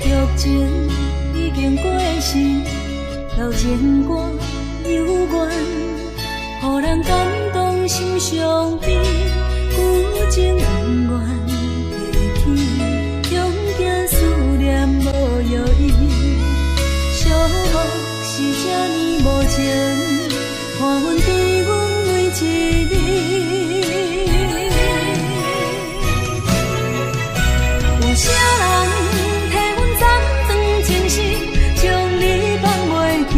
劇情已經過時，留情歌猶原，予人感動心傷悲，舊情不願提起，恐驚思念無藥醫。寂寞是這呢無情，看阮甜阮每一暝。有啥人替阮斬斷情絲，將你放袂記？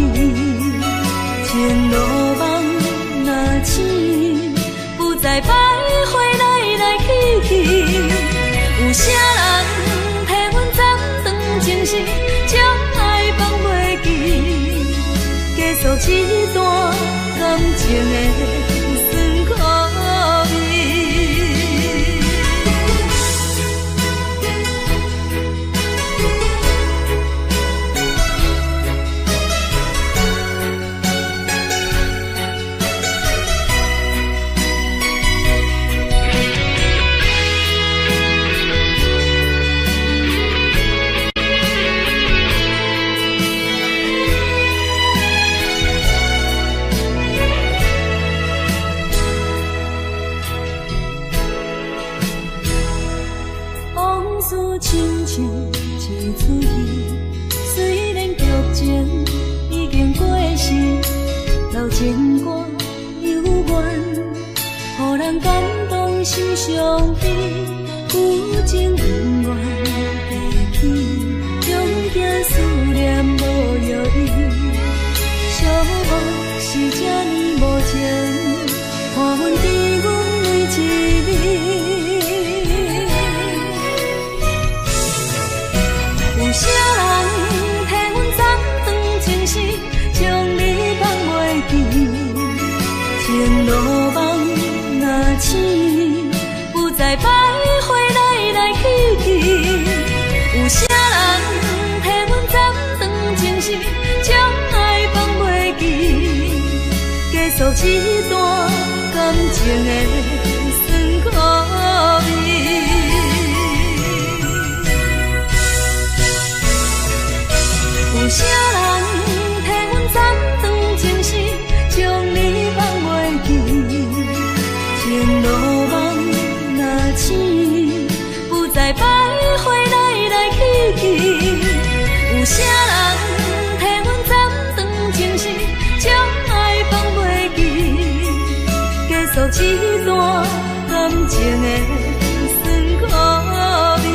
情路夢若醒，不再徘徊來來去去。有啥人替阮斬斷情絲，將愛放袂記？結束這段感情的酸苦味。往事親像一齣戲，雖然劇情已經過時，留情歌猶原，予人感動心傷悲，舊情不願提起，恐驚思念無藥醫。寂寞是這呢無情，看阮甜阮每一暝。有啥人替阮斬斷情絲，將你放袂記？情路夢若醒，不再徘徊來來去去。有啥人替阮斬斷情絲，將愛放袂記？結束這段感情的酸苦味。有啥人替阮斬斷情絲，將你放袂記？情路夢若醒，不再徘徊來來去去。有啥人替阮斬斷情絲，將愛放袂記？結束這段感情的酸苦味。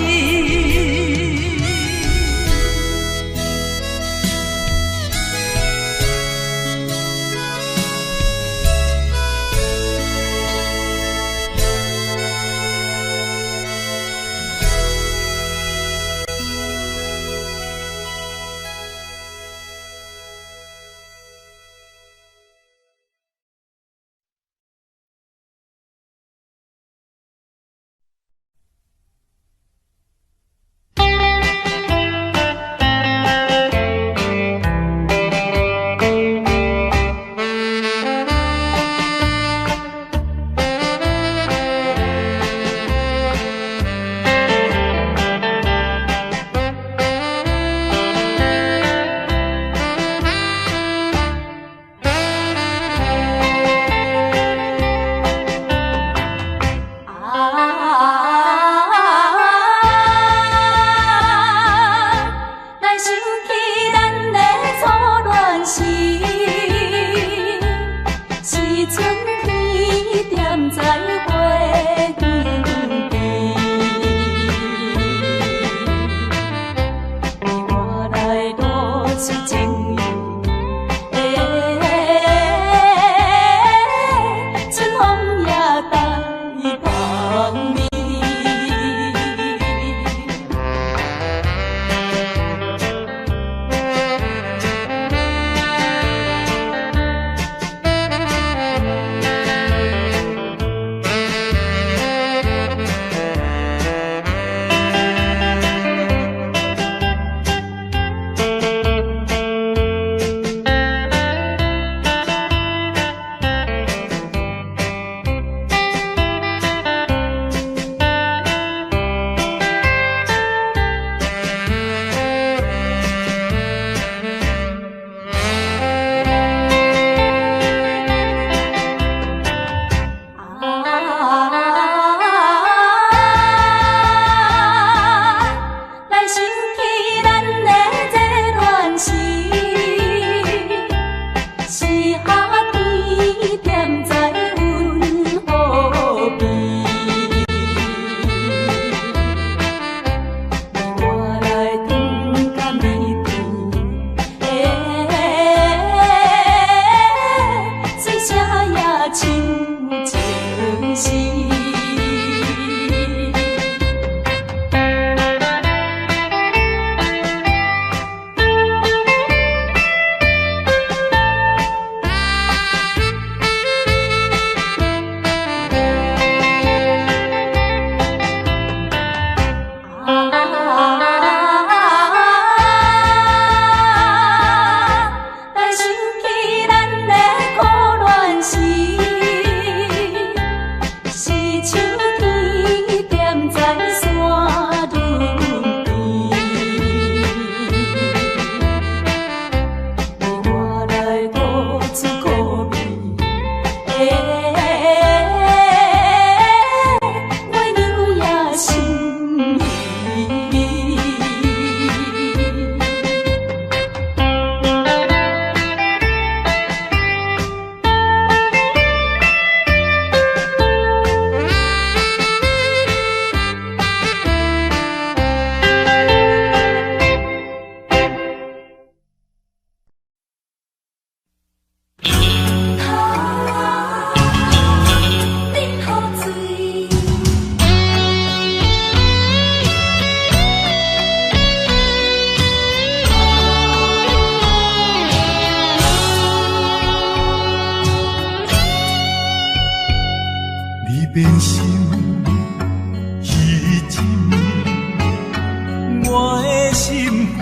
心肝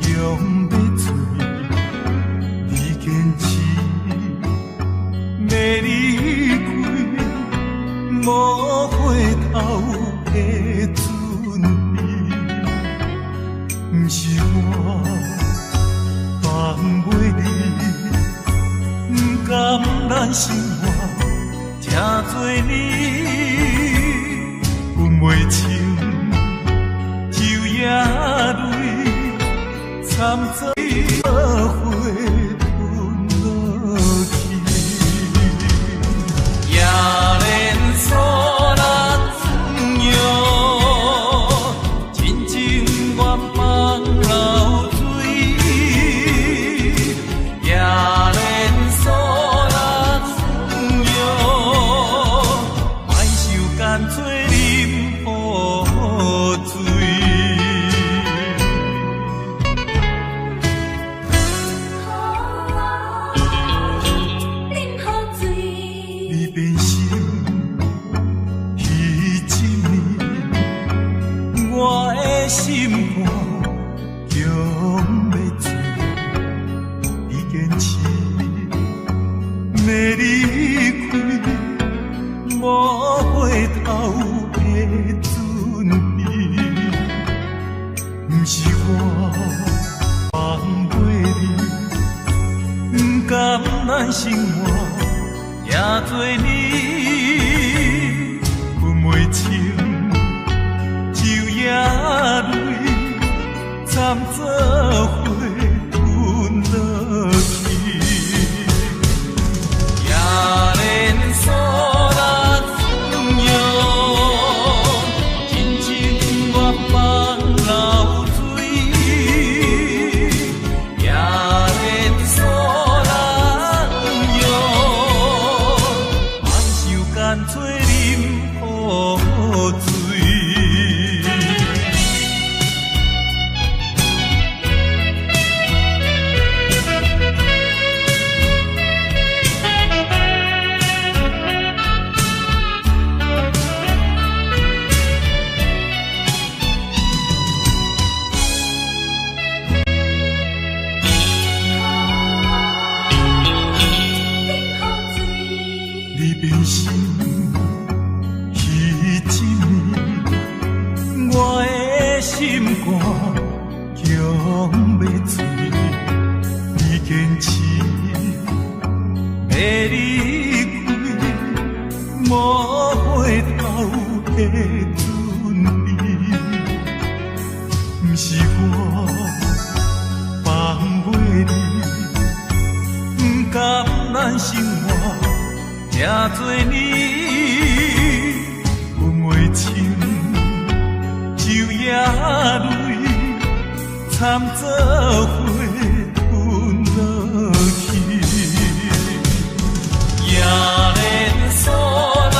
强欲碎，你坚持欲离开，无回头的准备，毋是我放袂你，毋甘咱生活这多年，分袂清昼夜泪，参做伙吞落去。夜连锁来哟，真情愿放流水。夜连锁来哟，莫想干做啉雨水。啉雨水。你变心彼一暝，我的心肝强欲碎。你坚持欲离开，无回头的准备，毋是我放袂你，毋甘咱生活这多年，分袂清昼夜泪，参做伙吞落去。夜连锁来哟，真情愿放流水。夜连锁来哟，莫想干做啉雨水。啉雨水。你变心彼一暝，我的心肝强欲碎。你坚持欲离开，无回头的准备，毋是我放袂你，毋甘咱生活这多年，分袂清昼夜泪，参做伙吞落去。夜连锁来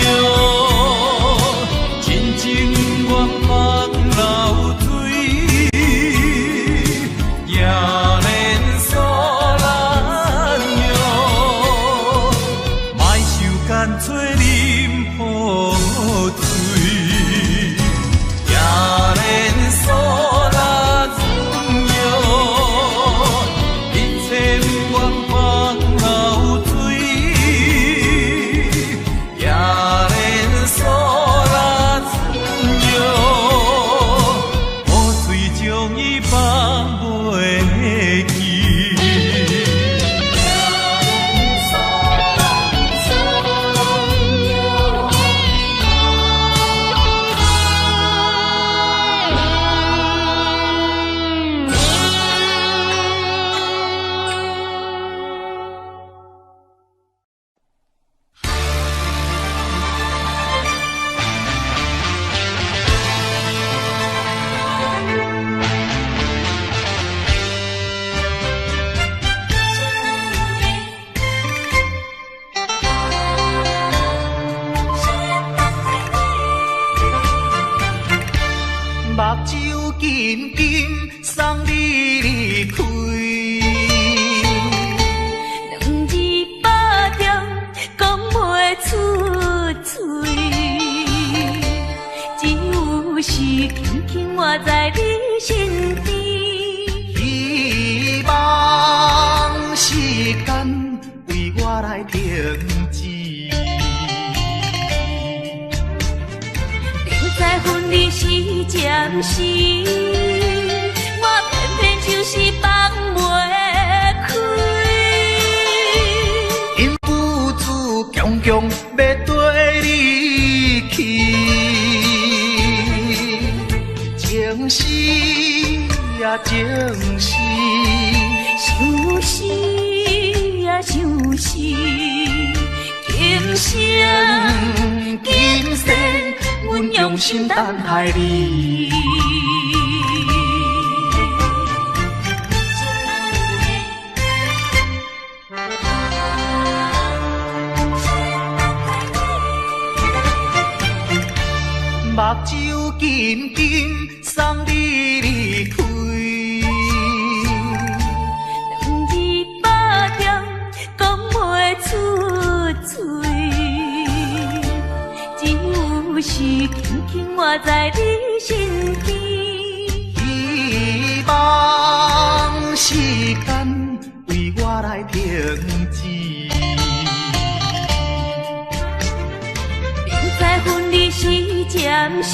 哟，真情愿放流水。夜连锁来哟，莫想干做啉雨水。夜连锁来哟，一千愿放流水。夜连锁来哟，雨水将伊放袂记。目睭金金送你离开，两字百点讲袂出嘴，只有是轻轻輕我在你身邊。希望時間為我來停止。明知分離是暫時，我偏偏就是放袂開。忍不住強強欲綴你去，情絲啊情絲，相思啊相思，今生今世阮用心等待你。目睭緊緊送你離開，兩字百點講袂出嘴，只有是輕輕我在你身邊。希望時間為我來停止。明知分離是暫時，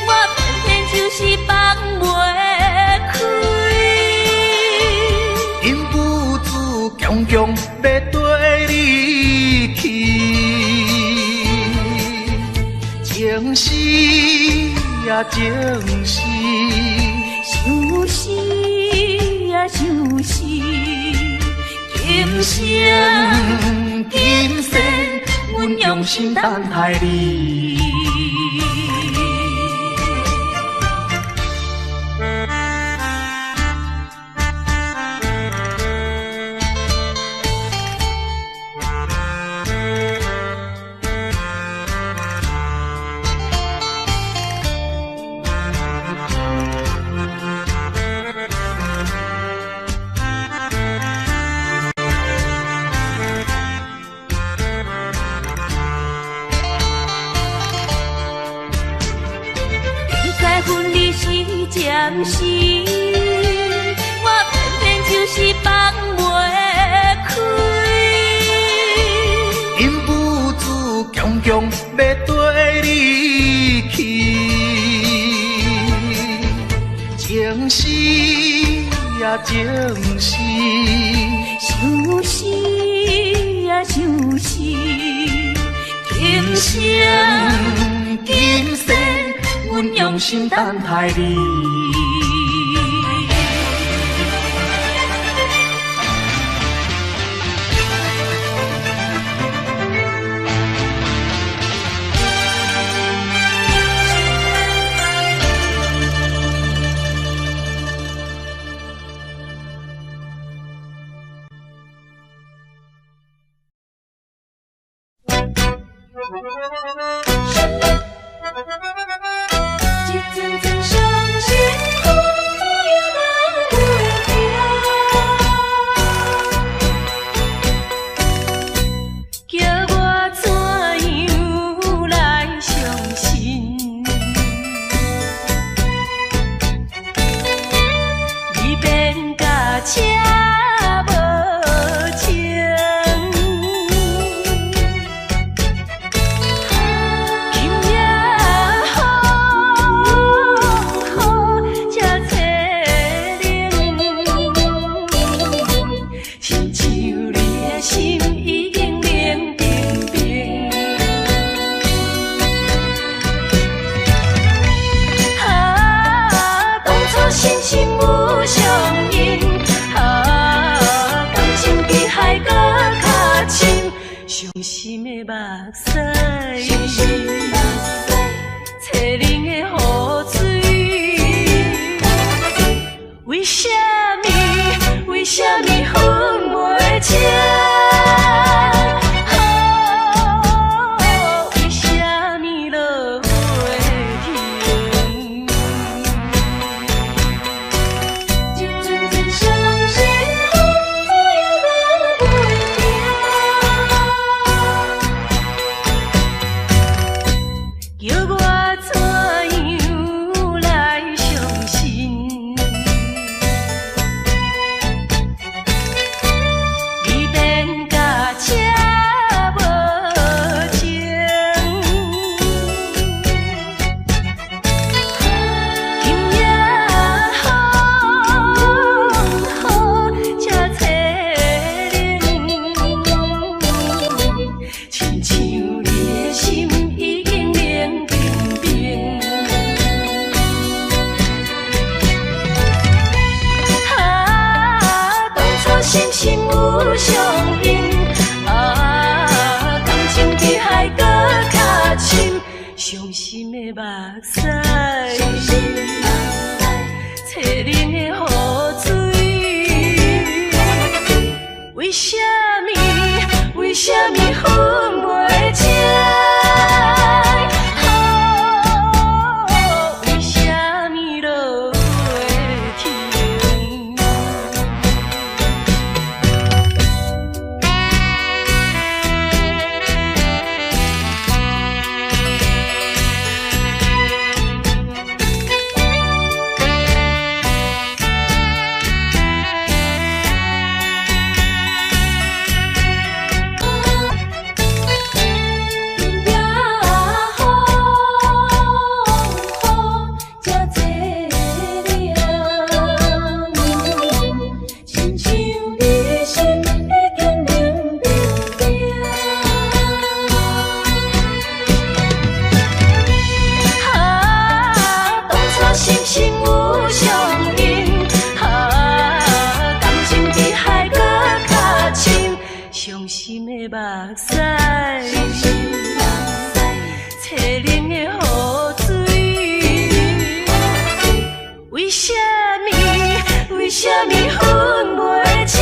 我偏偏就是放袂開。忍不住強強欲綴你去，情絲啊情絲，相思啊相思，今生今世阮用心等待你。明知分離是暫時，我偏偏就是放袂開。忍不住強強欲綴你去，情絲啊情絲，相思啊相思，今生今世阮用心等待你。一阵阵伤心风雨落袂停，叫我怎样来相信？你变甲这无情。今夜风雨这凄冷，亲像你的心已经冷冰冰。啊，当初深深有相认，啊，感情比海阁较深，伤心的目屎，凄冷的雨水，为什么？为什么分袂清？为什么落袂停？一阵阵伤心风雨落袂停，叫我怎样有相應。啊，感情比海閣較深，傷心的目屎，凄冷的雨水。為啥物？為啥物分袂清？為啥物落袂停？雨这凄凉，亲像你心已经冷冰冰。啊，當初心心有相印，啊，感情比海閣較深，傷心的目屎，凄冷的雨水。為啥物？為啥物分袂清？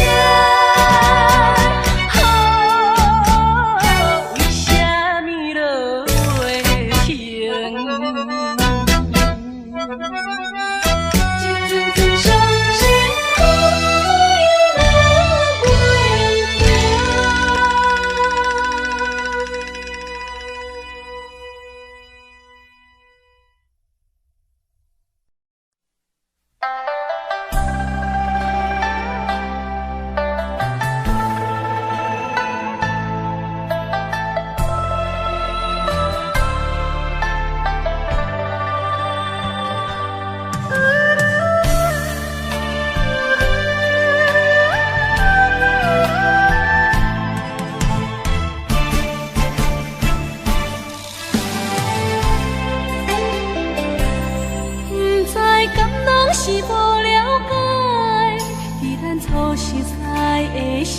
為啥物落袂停？一阵阵傷心雨落袂停。不知敢攏是無了解，佇咱初熟似的時，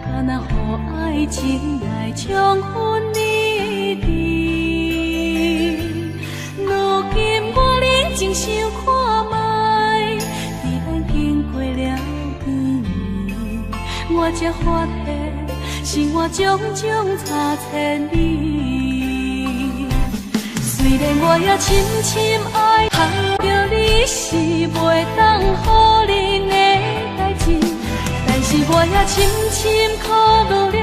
敢若予愛情來將分離治。如今我冷靜想看覓，佇咱經過了幾年，我才發現生活種種差千里。雖然我也深深愛著你，是袂當否認的代誌，但是我也深深考慮了，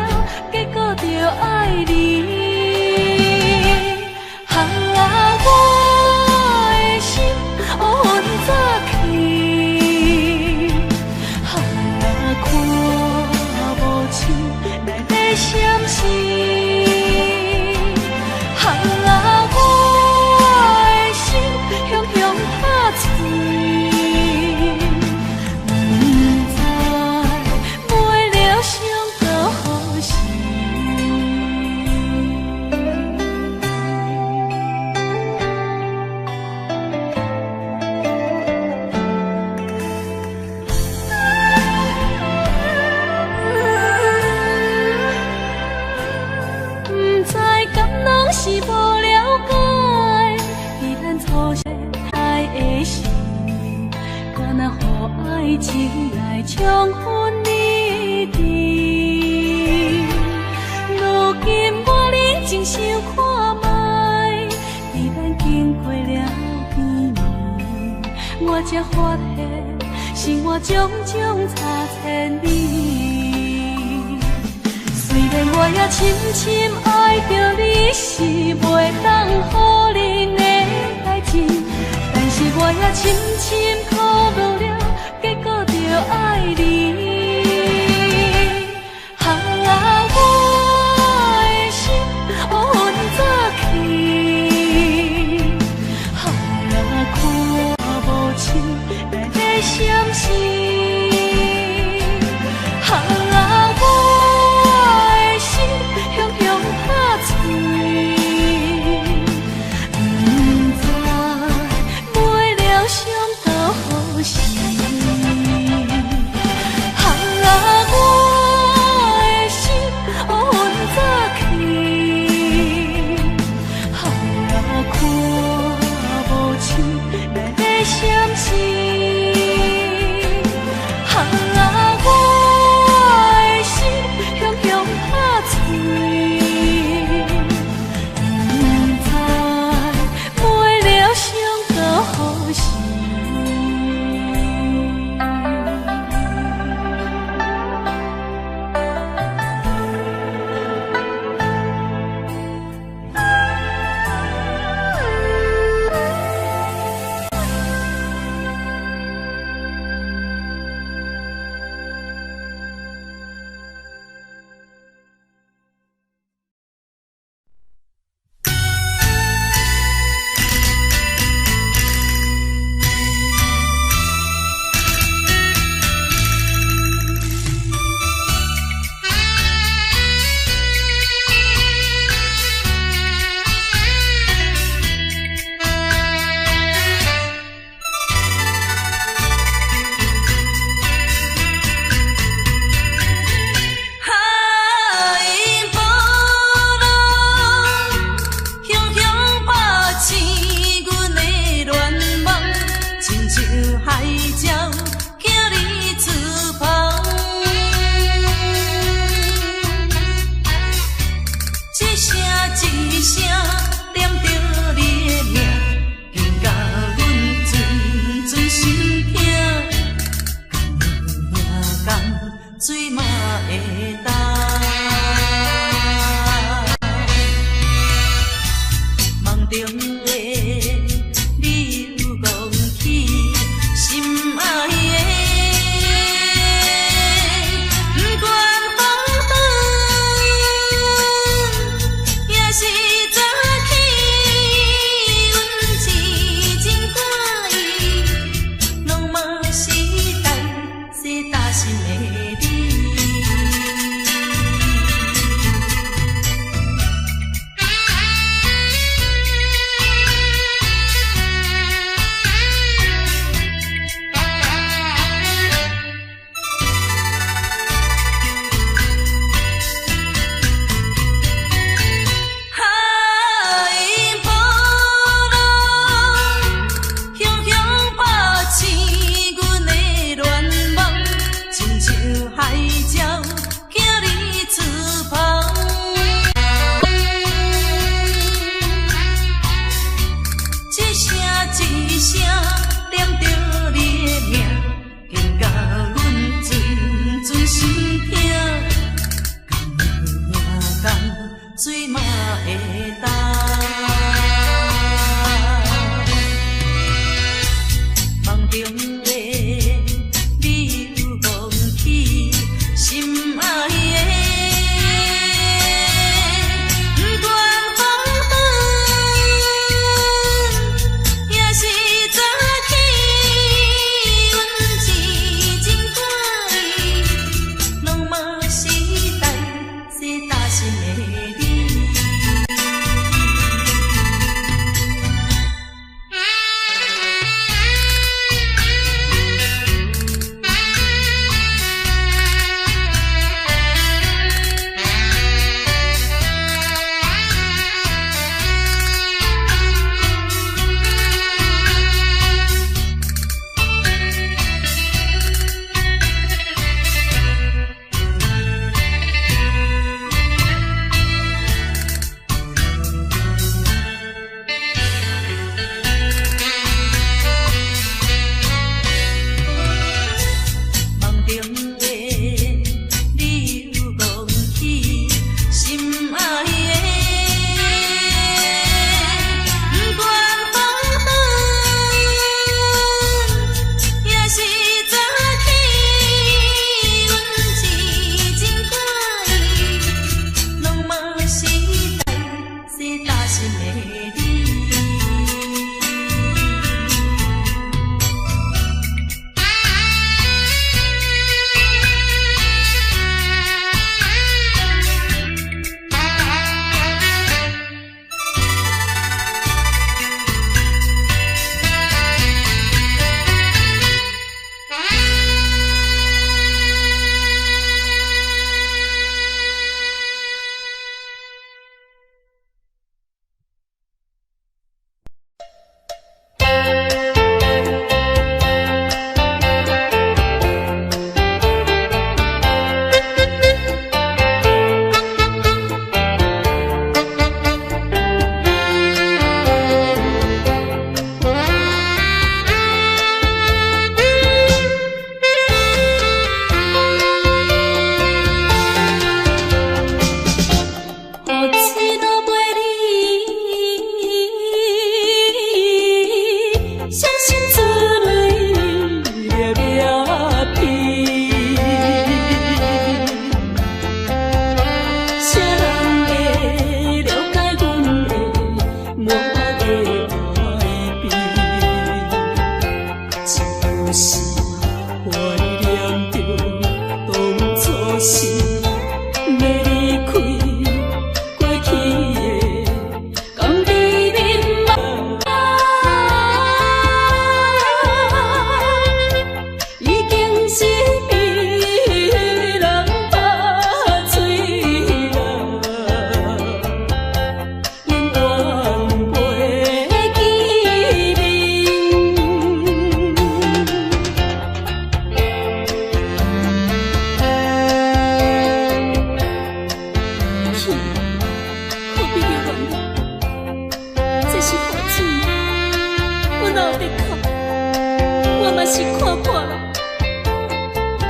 結果著愛你。啊，我的心烏雲早起，啊，看無清來的閃失。啊，我的心雄雄拍碎，不知袂了想到何時。不知敢攏是無了解，佇咱初識的時，敢若予愛情來將分離治。如今我冷靜想看覓，佇咱經過了幾年，我才發現生活種種差千里。雖然我也深深愛著你，是袂當否認的代誌，但是我也深深考慮了，結果著愛你。啊，我的心烏雲早起，啊，看無清來的閃失。啊，我的心雄雄拍碎，不一聲一聲念著你的名，更共阮陣陣心疼。甘水嘛會干。夢中的你又講起心愛的，不管風雨，也是早起，阮一情掛意，攏嘛是大細大心的你。夢中的你又講起心愛的，不管風雨，也是早起，阮一情掛意，攏嘛是大細大心的你。雨水都袂离，伤心珠泪粒粒滴。谁人会了解阮的满的哀悲？就是怀念著当初时欲离开。过去的，甘伫眠梦，已经是被人拍碎啦，永远袂见面。去，何必留恋？这是雨水，阮哪有得哭？我嘛是看破了，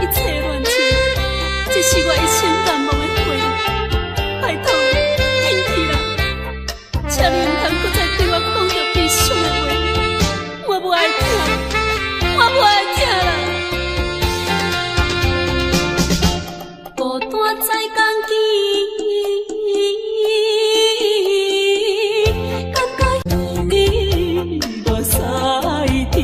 一切恋情，这是我一生難忘的回憶。拜託，緊去啦！請你毋通閣再對我講著悲傷的話，我無愛聽，我無愛聽啦。孤單在共見，感覺你無使甜。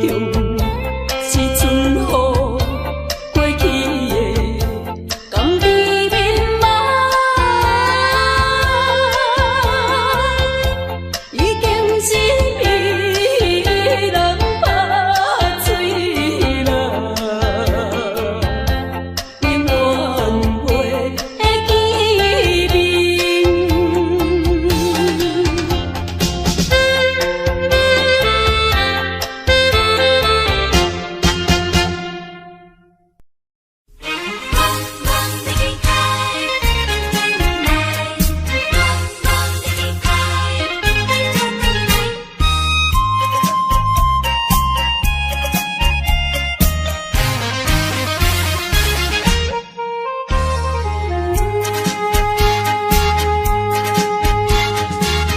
中，是春雨过去的甘美面貌，已经是被人拍碎啦，永远袂见面。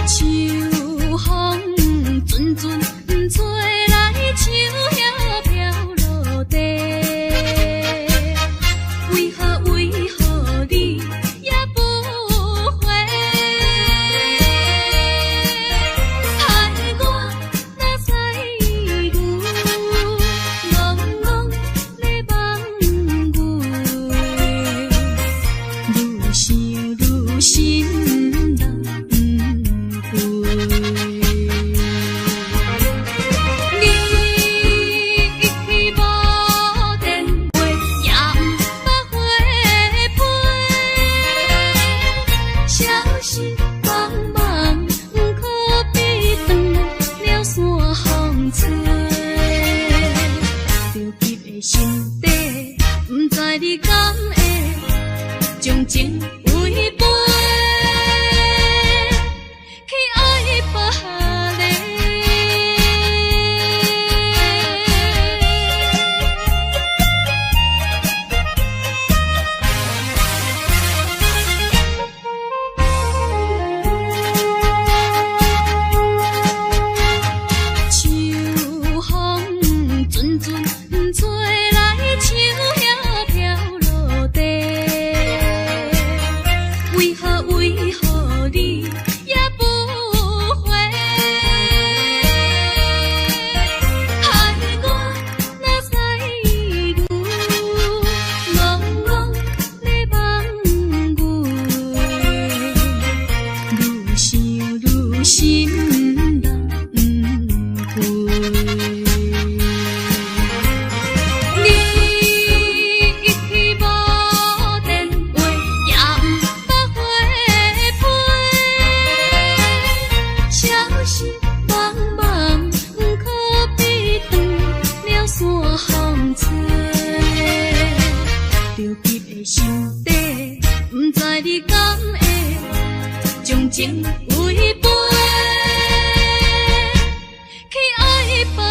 秋风阵阵吹来，树叶飘落地。为何为何你也不回？害我哪使牛，戆戆咧望月，愈想愈心难过。你一去无电话，也毋捌回批。消失茫茫，可比断了线风吹。着急的心底，毋知你敢会将情违背，去爱别个。秋风阵阵吹来，树叶飘落地。为何为何你也不回？害我哪使牛，戆戆咧望月，愈想愈心难过。你一去无电话，也毋捌回批。消失茫茫，可比断了线风吹。着急的心底，毋知你敢会将情违背，去爱别个。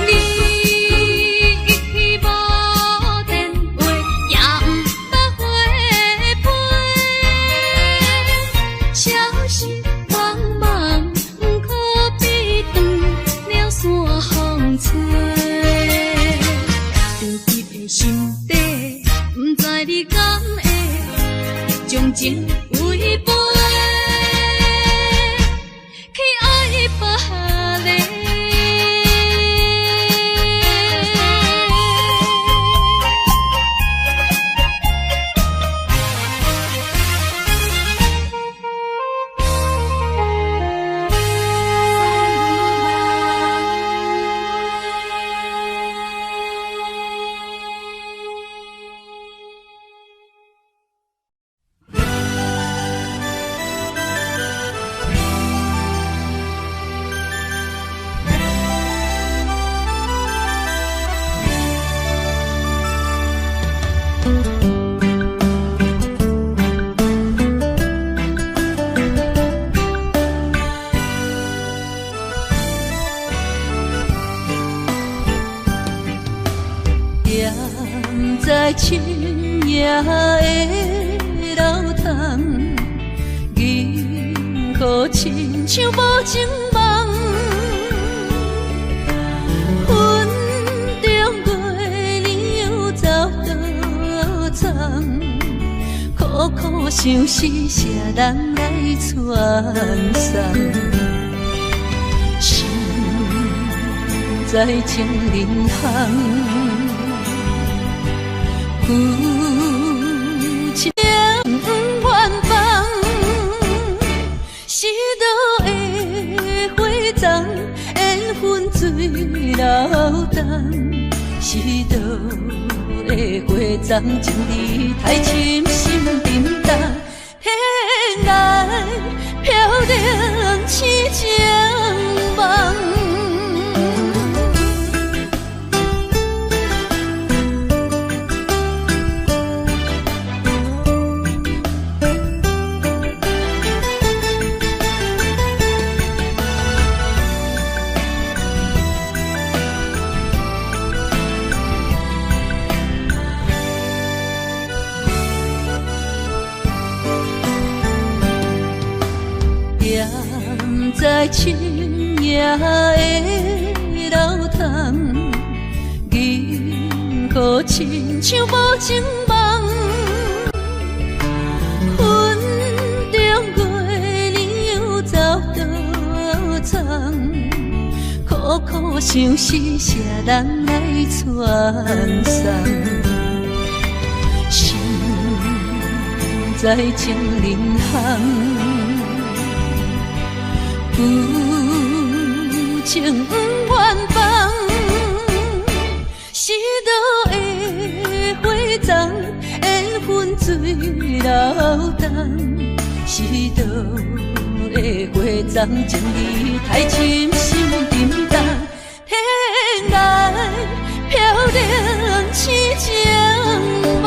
你一去无电话，也毋捌回批。消失茫茫，可比断了线风吹。着急的心底，毋知你敢会将情违背，去爱别个。踮在深夜的楼窗，银雨親像無情夢，雲中月娘走倒藏，苦苦相思誰人來傳送？心在情人巷，旧情不愿放，失落的花丛，缘分水流东。失落的花丛，情意太深心沉重，天涯飘零痴情梦。踮在深夜的楼窗，银雨亲像无情梦，云中月娘走倒藏，苦苦相思谁人来传送？心在情人巷。旧情不愿放，失落的花丛，缘分水流东。失落的花丛，情意太深心沉重，天涯飘零痴情梦。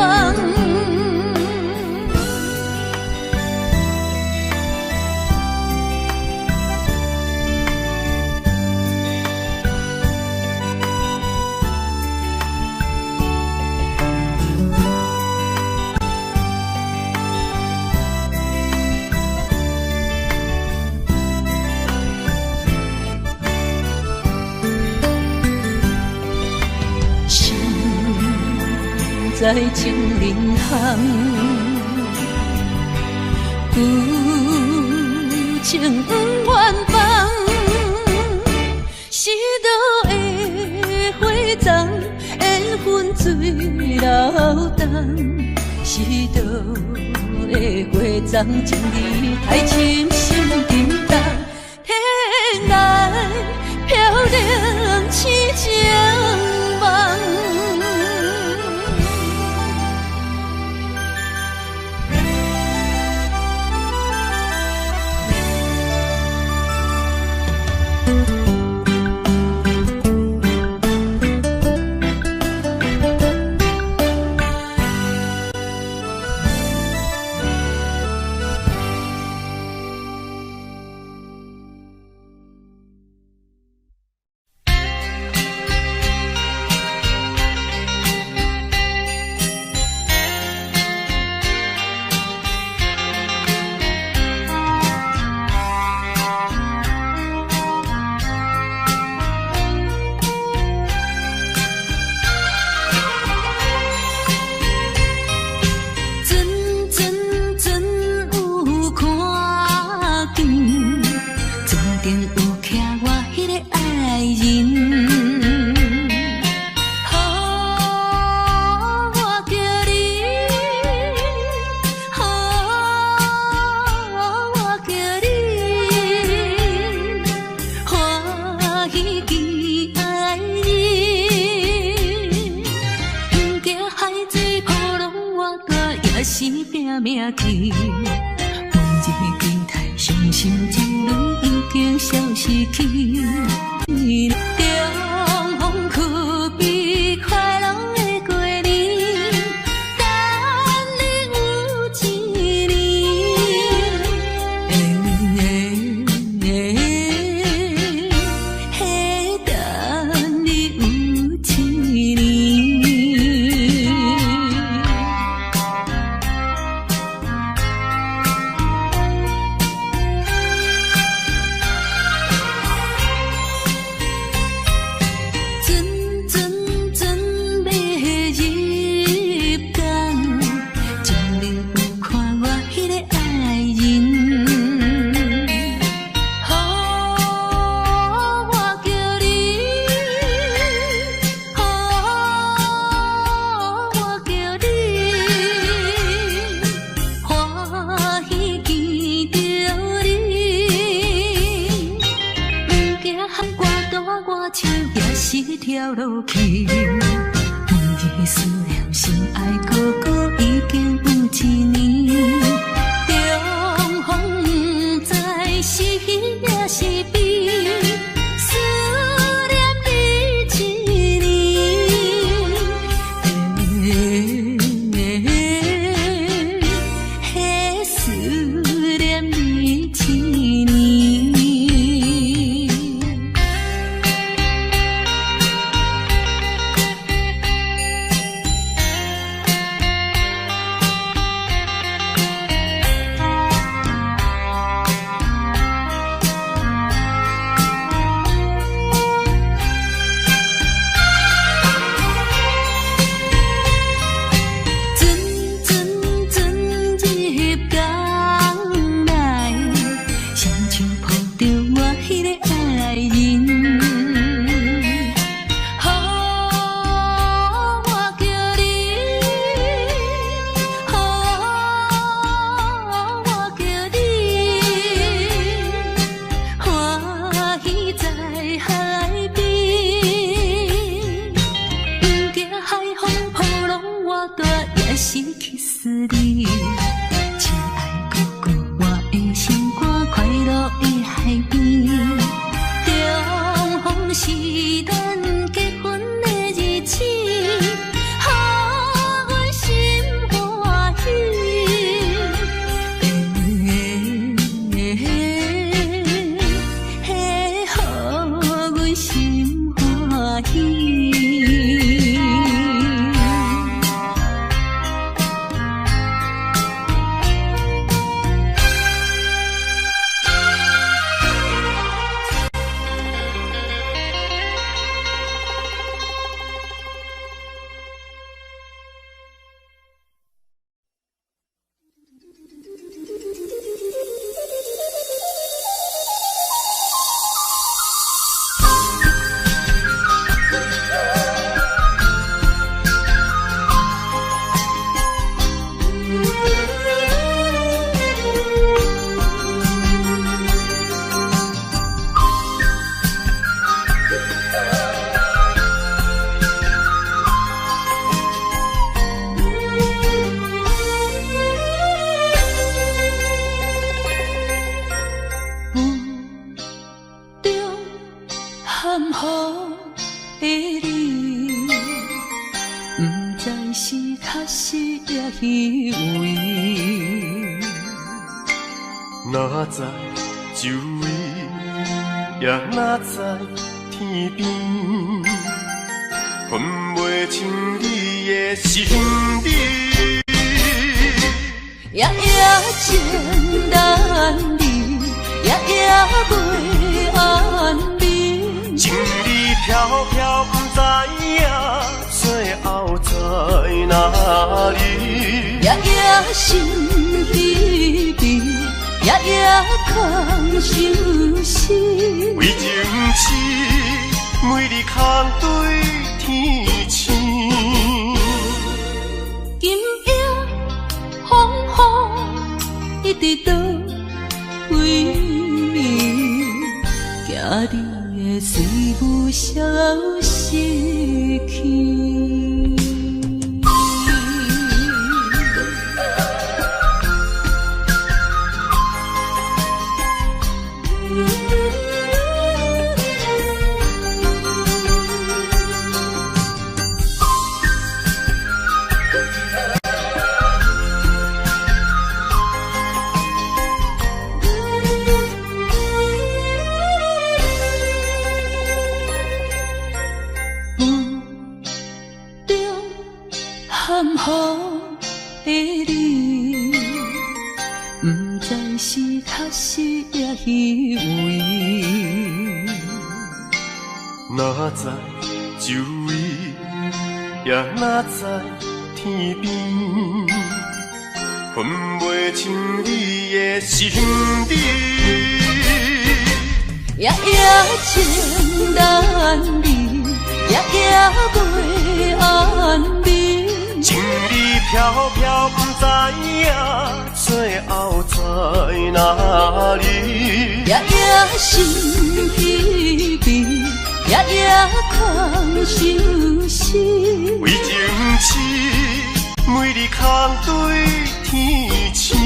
在情人巷，旧情不愿放，失落的花丛，缘分水流东。失落的花丛，情意太深心沉重，天涯飘零痴情梦。掉落去。每日思念心愛哥哥已經有一年，重逢不知是喜抑是悲，思念你一年，嘿，思念你一年。船船船入港內，雙手抱著我彼个愛人。予我叫你，予我叫你，歡喜在海邊，不驚海風波浪偌大，也是去思你。親愛哥哥，我的心肝快樂的海邊，重逢是咱結婚的日子，予阮心歡喜。嘿，予阮心歡喜。霧中含糊的你，不知是確實抑虛偽。哪知周圍，也哪知天邊，分袂清你的身影。夜夜情難離，夜夜袂安眠。情理飄飄，不知影最後在哪裡。夜夜心疲憊，夜夜空相思。為情痴，每日空對天星。今夜風雨一直倒位，驚你會隨霧消失去。霧中含糊的你，不知是確實抑虛偽。哪知周圍，也哪知天邊，分袂清你的身影。夜夜情難離，夜夜袂安眠。情理飄飄，不知影最後在哪裡。夜夜心疲憊，夜夜夜空相思。为情痴，每日空对天星。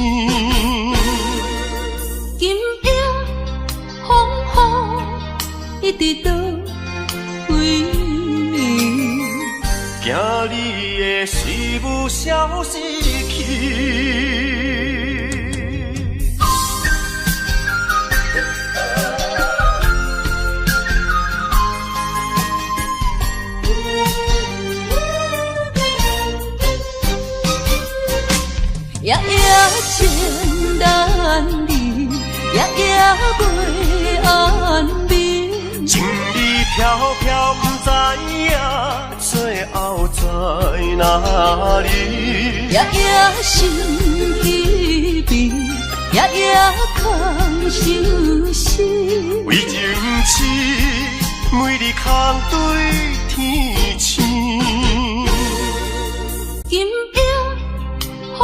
今夜风雨一直倒位？惊你的思慕消失去。夜夜情难离，夜夜袂安眠。情意飘飘，不知影最后在哪里。夜夜心彼边，夜夜空相思。为情痴，每日空对天星。今夜风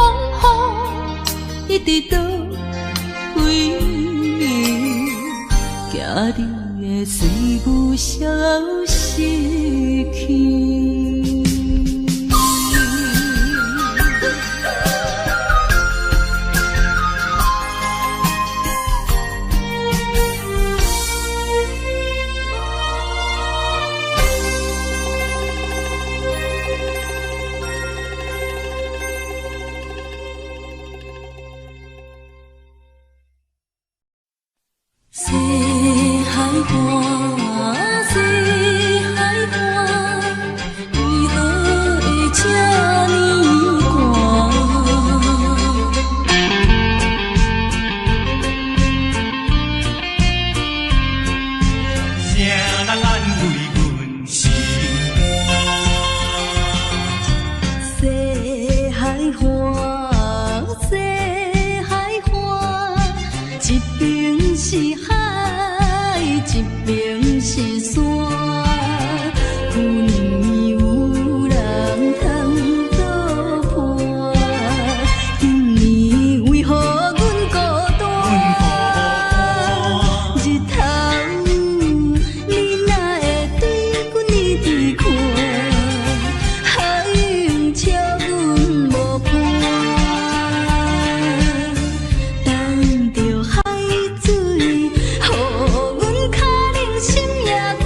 雨一直倒位？惊你的思慕消失去。西海岸，西海岸，为何会这呢寒？啥人安慰阮心肝？西海岸，西海岸，一边是海，一边是山。旧年有人通作伴，今年为何阮孤单？日头，你哪会对阮一直看，海用笑阮无伴。等著海水，予阮跤冷心也寒。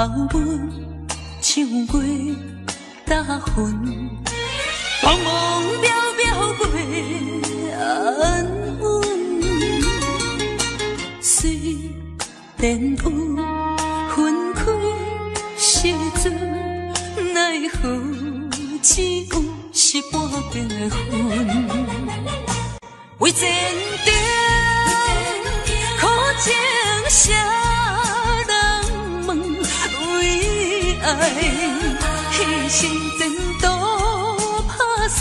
頭阮唱過大魂，茫茫渺渺袂安穩。雖然有分開時陣，奈何只有是半邊的雲。為前程苦情誰人問？為愛犧牲前途拍算，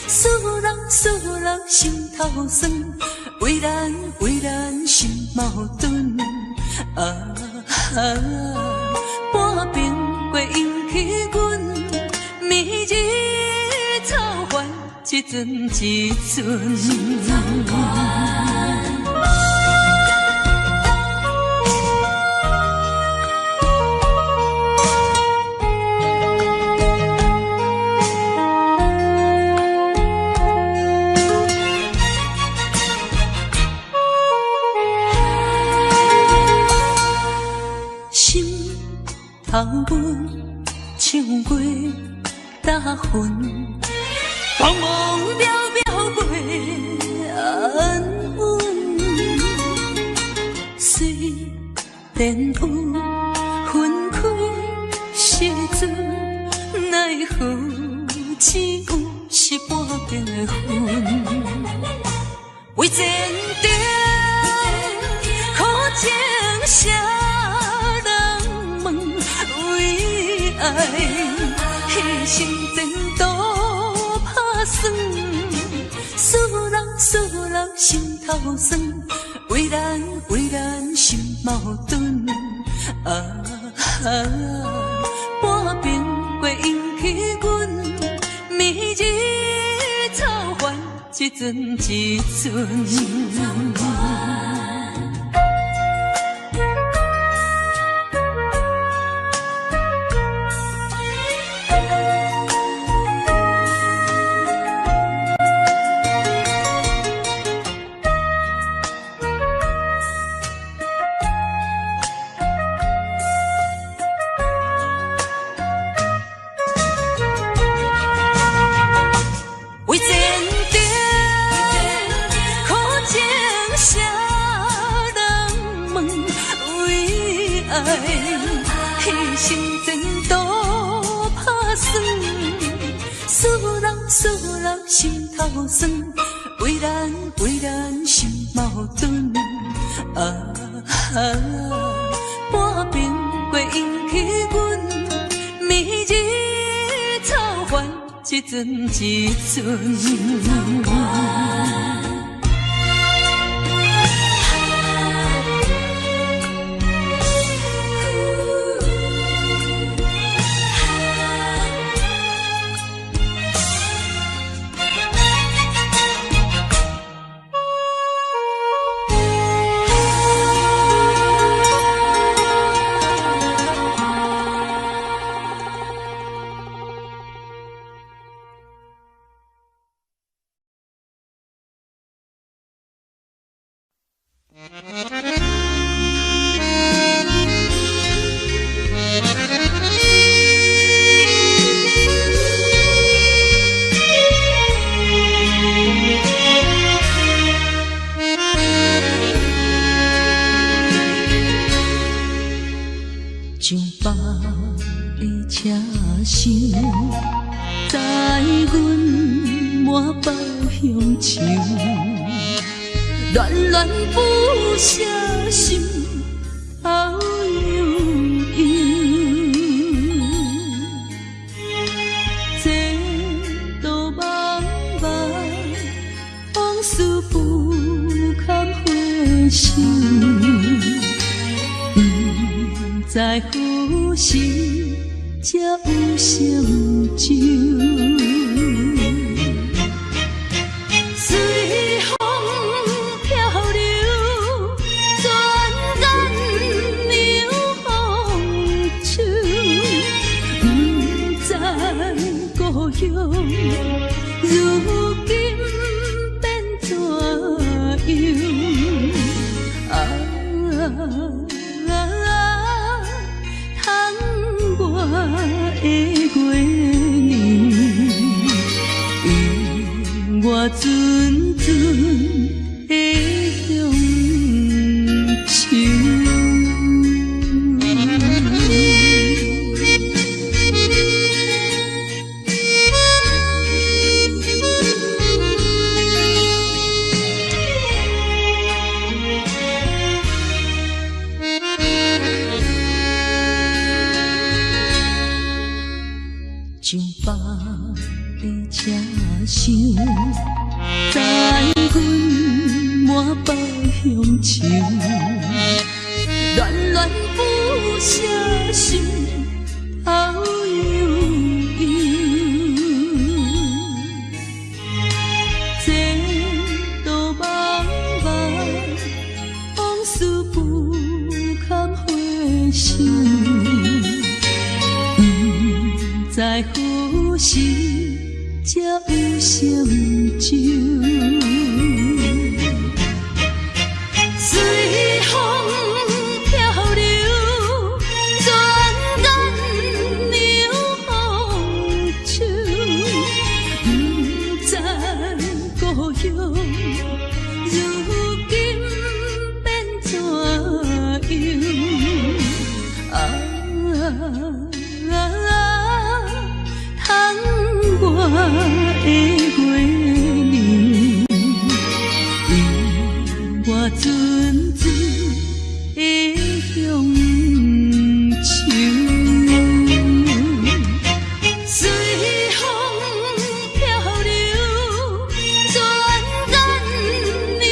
輸人輸人心頭酸，為難為難心矛盾。啊，半暝過引起阮，暝日草原一陣一陣。心頭阮唱過大魂，茫茫渺渺袂安穩。雖然有分開時陣，奈何只有是半邊的雲。為前程苦情誰人問？為愛犧牲前途拍算，輸人輸人心頭酸，為難為難心矛盾。啊，半暝過引起阮，暝日草原一陣一陣。為前程苦情誰人問？為愛犧牲前途拍算，輸人輸人心頭酸，為難為難心矛盾。啊，半暝過引起阮，暝日草原一陣一陣。上百个车厢，载阮满腹乡愁，恋恋不舍心头悠悠。前途茫茫，往事不堪回首。不知何时才有成就。随風漂流，轉眼又風秋。不知故鄉，如今變怎樣？啊！我陣陣的鄉愁。上北的車廂，残魂滿腹鄉愁，戀戀不捨心頭悠悠。前途茫茫，往事不堪回首，不知何時才有成就。隨風飄流，轉眼涼秋，不知故鄉如今變怎樣？啊，窗外的月娘，予我陣陣的鄉愁。隨風飄流，轉眼涼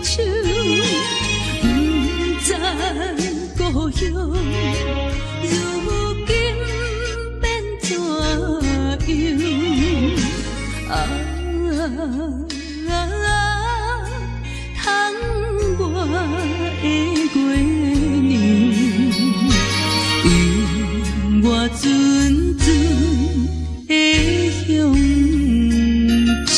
秋，不知故鄉如今變怎樣？啊，窗外的月娘，予我陣陣的鄉愁。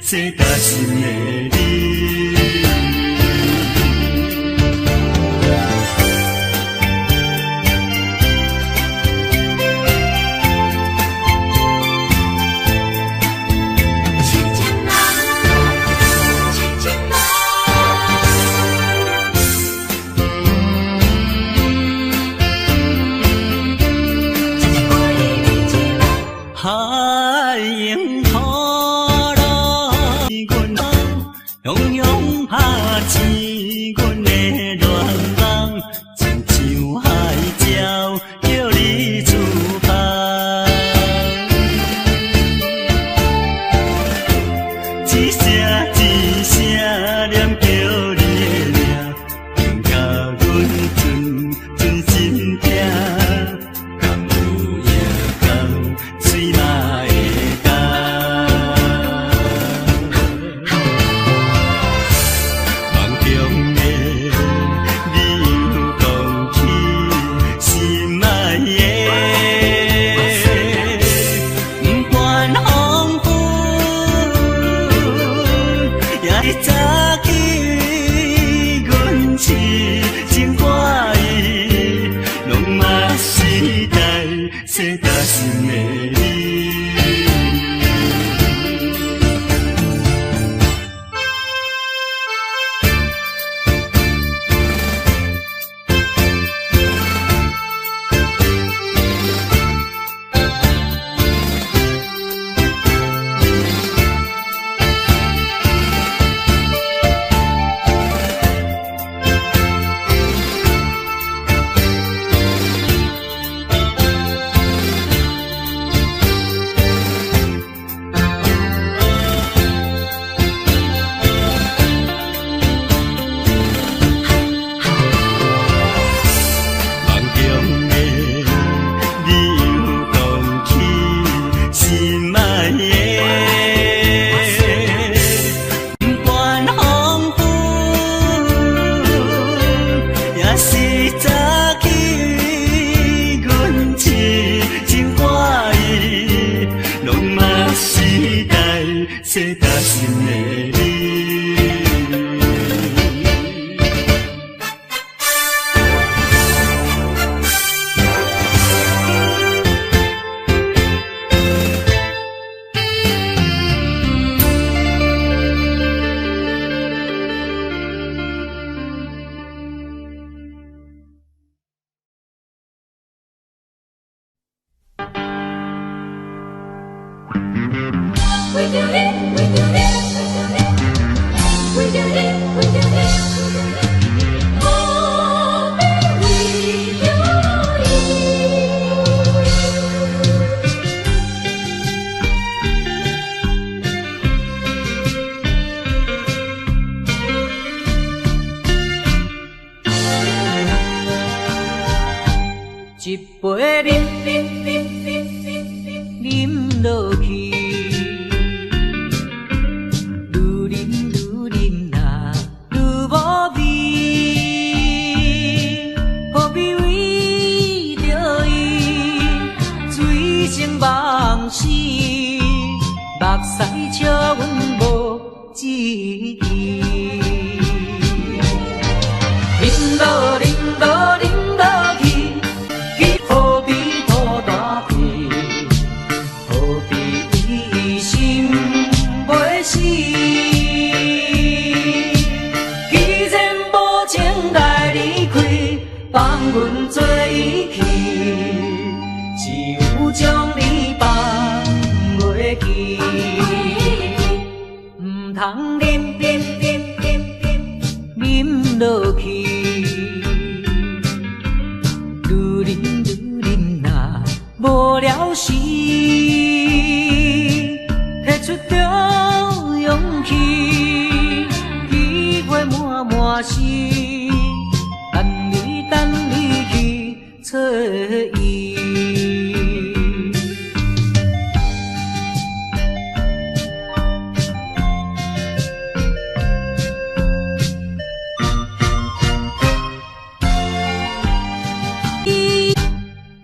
世大心的你。海涌土路，阮雄雄拍醒阮的愿望，亲像海鸟叫你出航。一声一声念叫你的名，听甲阮阵阵心痛，敢有影敢水嘛会干？梦中的你又讲起心爱的，不管风雨，也是早起，阮痴情挂意，拢嘛是大世大心的你。梦中的你又讲起心爱的，不管风雨，也是早起，阮痴情挂意，拢嘛是大世大心的你。为着你，为着你，为着你，为着你，何必为着伊？一杯啉啉啉啉啉落去，愈啉愈啉啊愈无味，何必为著伊醉生梦死，目屎笑阮无志气。啉落啉落啉落去，何必吐大气？何必伊心袂死？既然无情来离开，放阮做伊去，只有将你放袂记。毋通啉啉啉啉啉落去，愈啉愈啉啊无了时，提出著勇气，机会满满是，等你等你去找伊。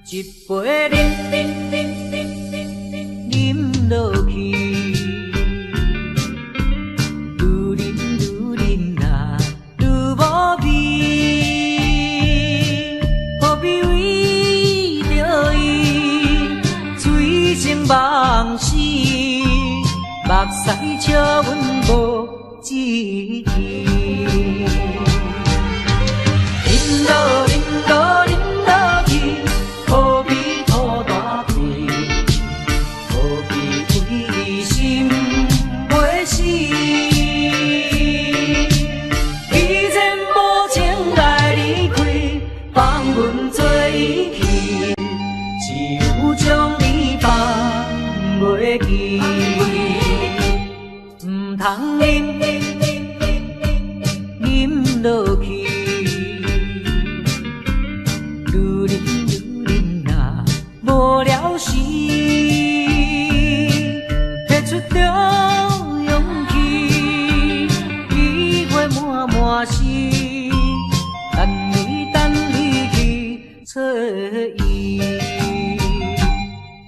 一杯啉啉啉啉啉啉落去，阮無志氣。忍落忍落忍落去，何必吐大氣？何必為心袂死？既然無情愛離開，放阮做伊去，只有將你放袂記，毋通忍忍落去，愈忍愈忍啊，無了時，提出著勇氣，機會滿滿是，等你等你去揣伊。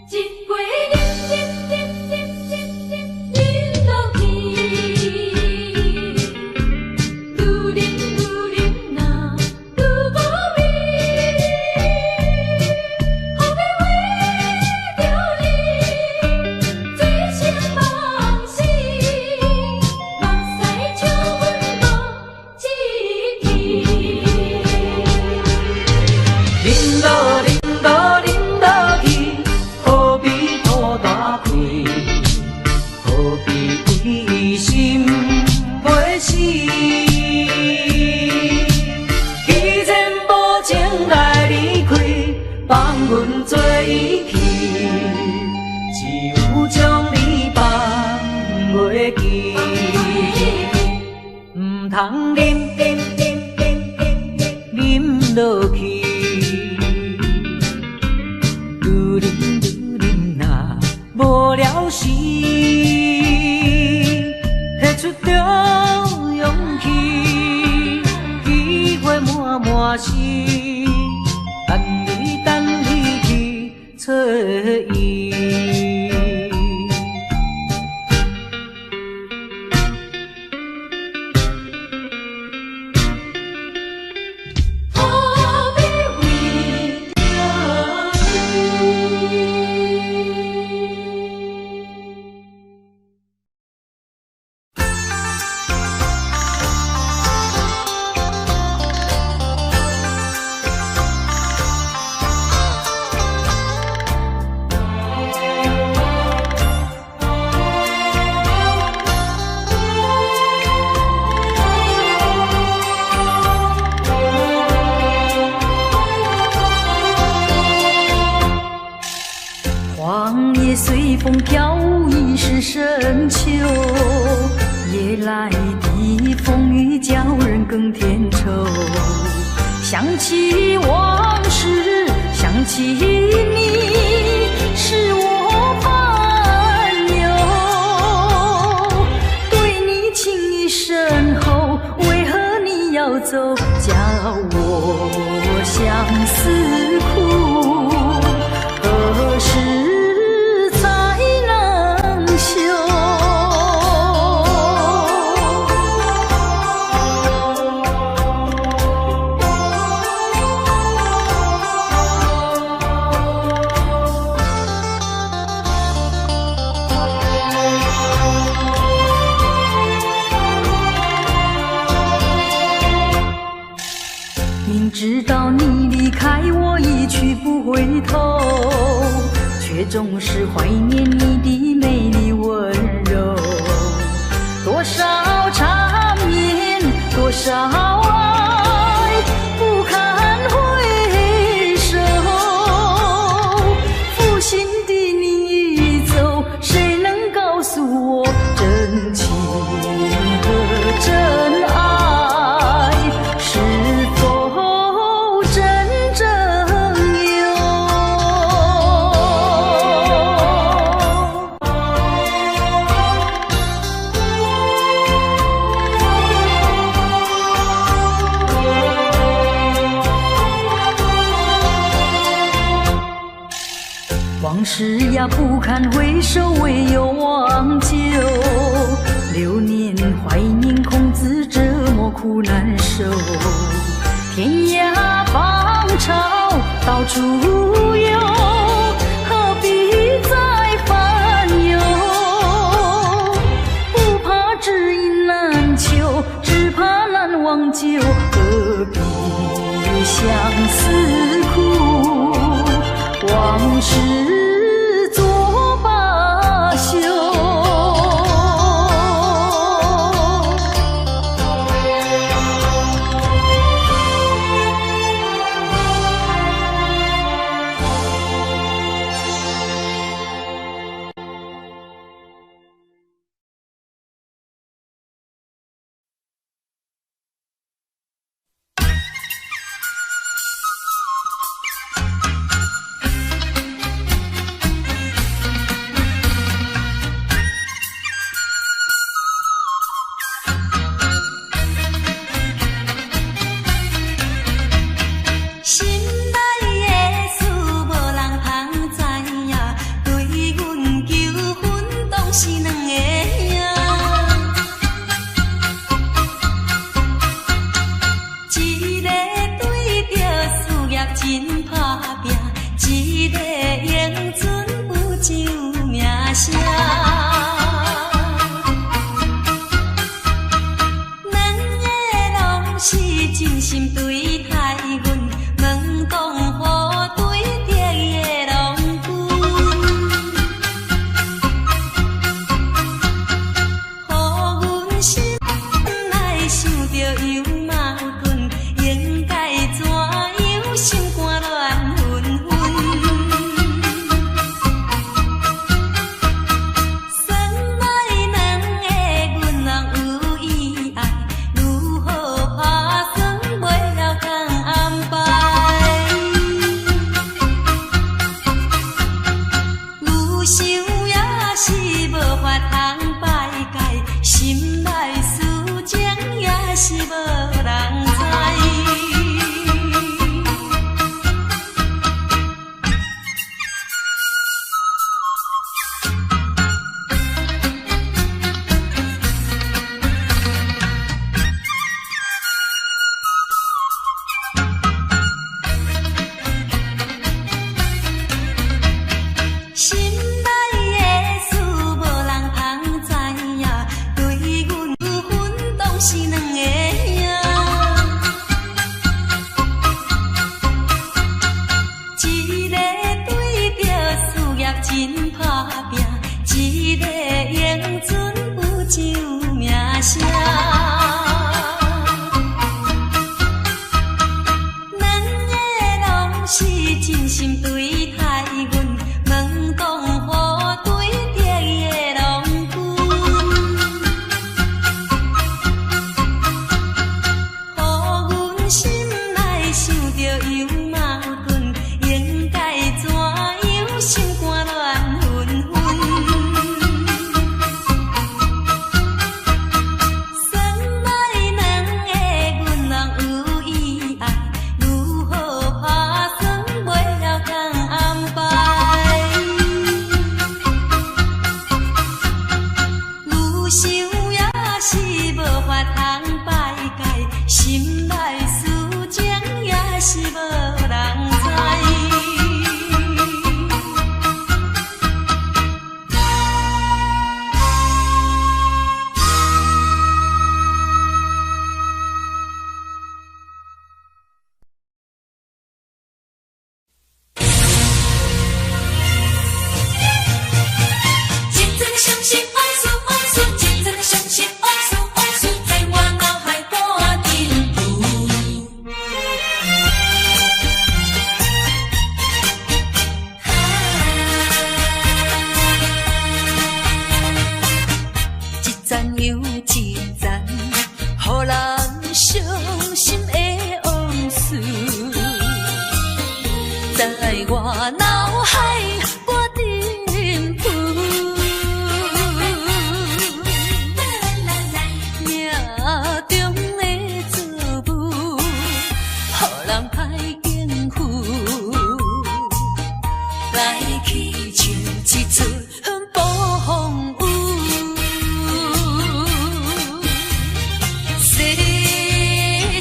一杯饮饮饮饮饮饮饮落去，愈饮愈饮啊，愈无味。何必为著你，醉生梦死，目屎笑阮无志气。忍落忍落忍落去，何必吐大氣？何必為心袂死？既然無情愛離開，放阮做伊去，只有將你放袂記，毋通忍忍忍忍忍落去。愈忍愈忍啊，無了時，提出著勇氣，機會滿滿是，等你等你去揣伊。何必為著你？黃葉隨風飄舞，已是深秋。夜來的風雨叫人更添愁。想起往事，想起你，使我煩憂。對你情意深厚，為何你要走，叫我相思苦？何時才能休？明知道你離開我一去不回頭，卻總是懷念你的美麗溫柔。多少纏綿，多少愛，不堪回首。負心的你已走，誰能告訴我真情和真愛是否真正有？往事呀，不堪回首，唯有忘舊。流年懷念，空自折磨，苦難受。天涯芳草到處有，何必再煩憂？不怕事作罢休。心内的事無人通知影，對阮求婚當是兩个影。一个對著事業真打拼，一个永春不上名聲。兩个攏是真心對待阮，問講何對著伊的郎君，予阮心內想著又矛盾，應該怎樣心肝亂紛紛。算來兩个阮人有意愛，如何拍算袂曉通安排？愈想也是無法通排解，心內事情也是無人知。心內的事無人通知影，對阮求婚當是兩个影。一个對著事業真打拼，一個永春不上名聲。兩个攏是真心對待阮，問講何對著伊的郎君，予阮心內想著又矛盾，應該怎樣心肝亂紛紛。算來兩个阮人有意愛，如何拍算袂曉通安排？愈想也是無法通排解，心內事情也是無人知。一阵伤心往事往事，一阵伤心往事往事，在我腦海掛頂浮。一層又一層，予人傷心的往事，在我腦海掛頂浮。命中的造物，予人歹應付。來去像一出暴風雨，世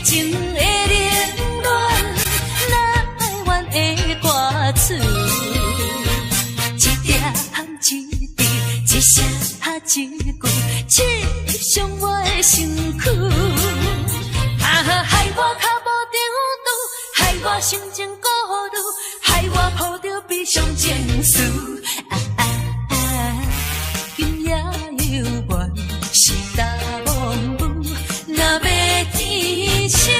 情的冷暖，哪會願的歌詞，一點一滴，一聲一句，刺傷我的身軀。啊，害我跤無張拄，害我心情顧慮，害我抱抱著悲傷情緒。啊啊啊！今夜猶原是焦毛雨，若欲天晴，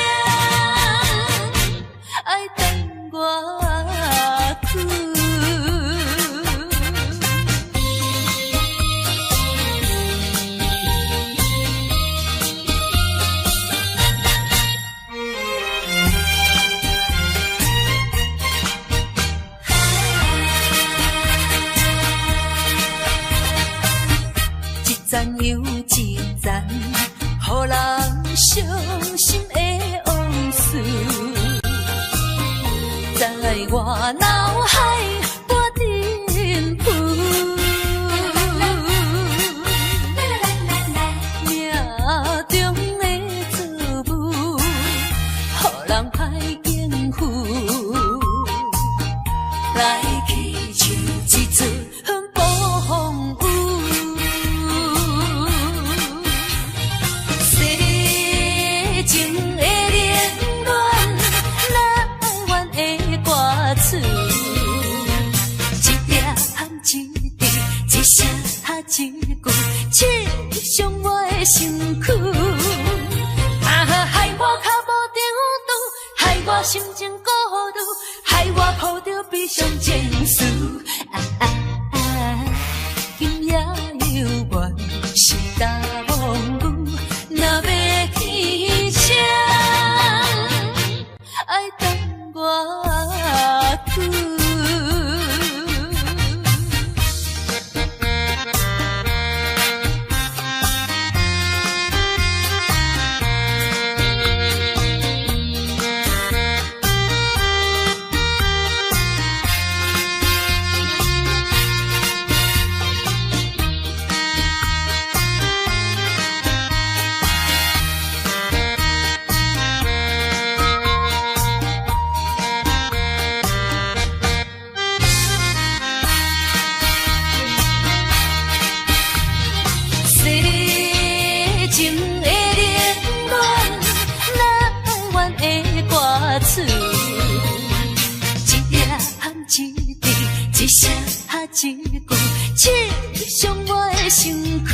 愛等偌久。一層又一層，予人傷心的往事，在我腦海掛陣浮。命中的造物，予人歹應付。來去像一陣暴風雨。世情的冷暖，哪會願的歌詞？一粒含一滴，一聲一句，刺傷我的身軀。啊，害我跤無張拄，害我心情孤獨，害我抱著悲傷情緒。啊啊啊！今夜猶原是焦毛雨，若欲天晴，愛等偌久。世情的冷暖，哪會願的歌詞？一粒含一滴，一聲一句，刺傷我的身軀。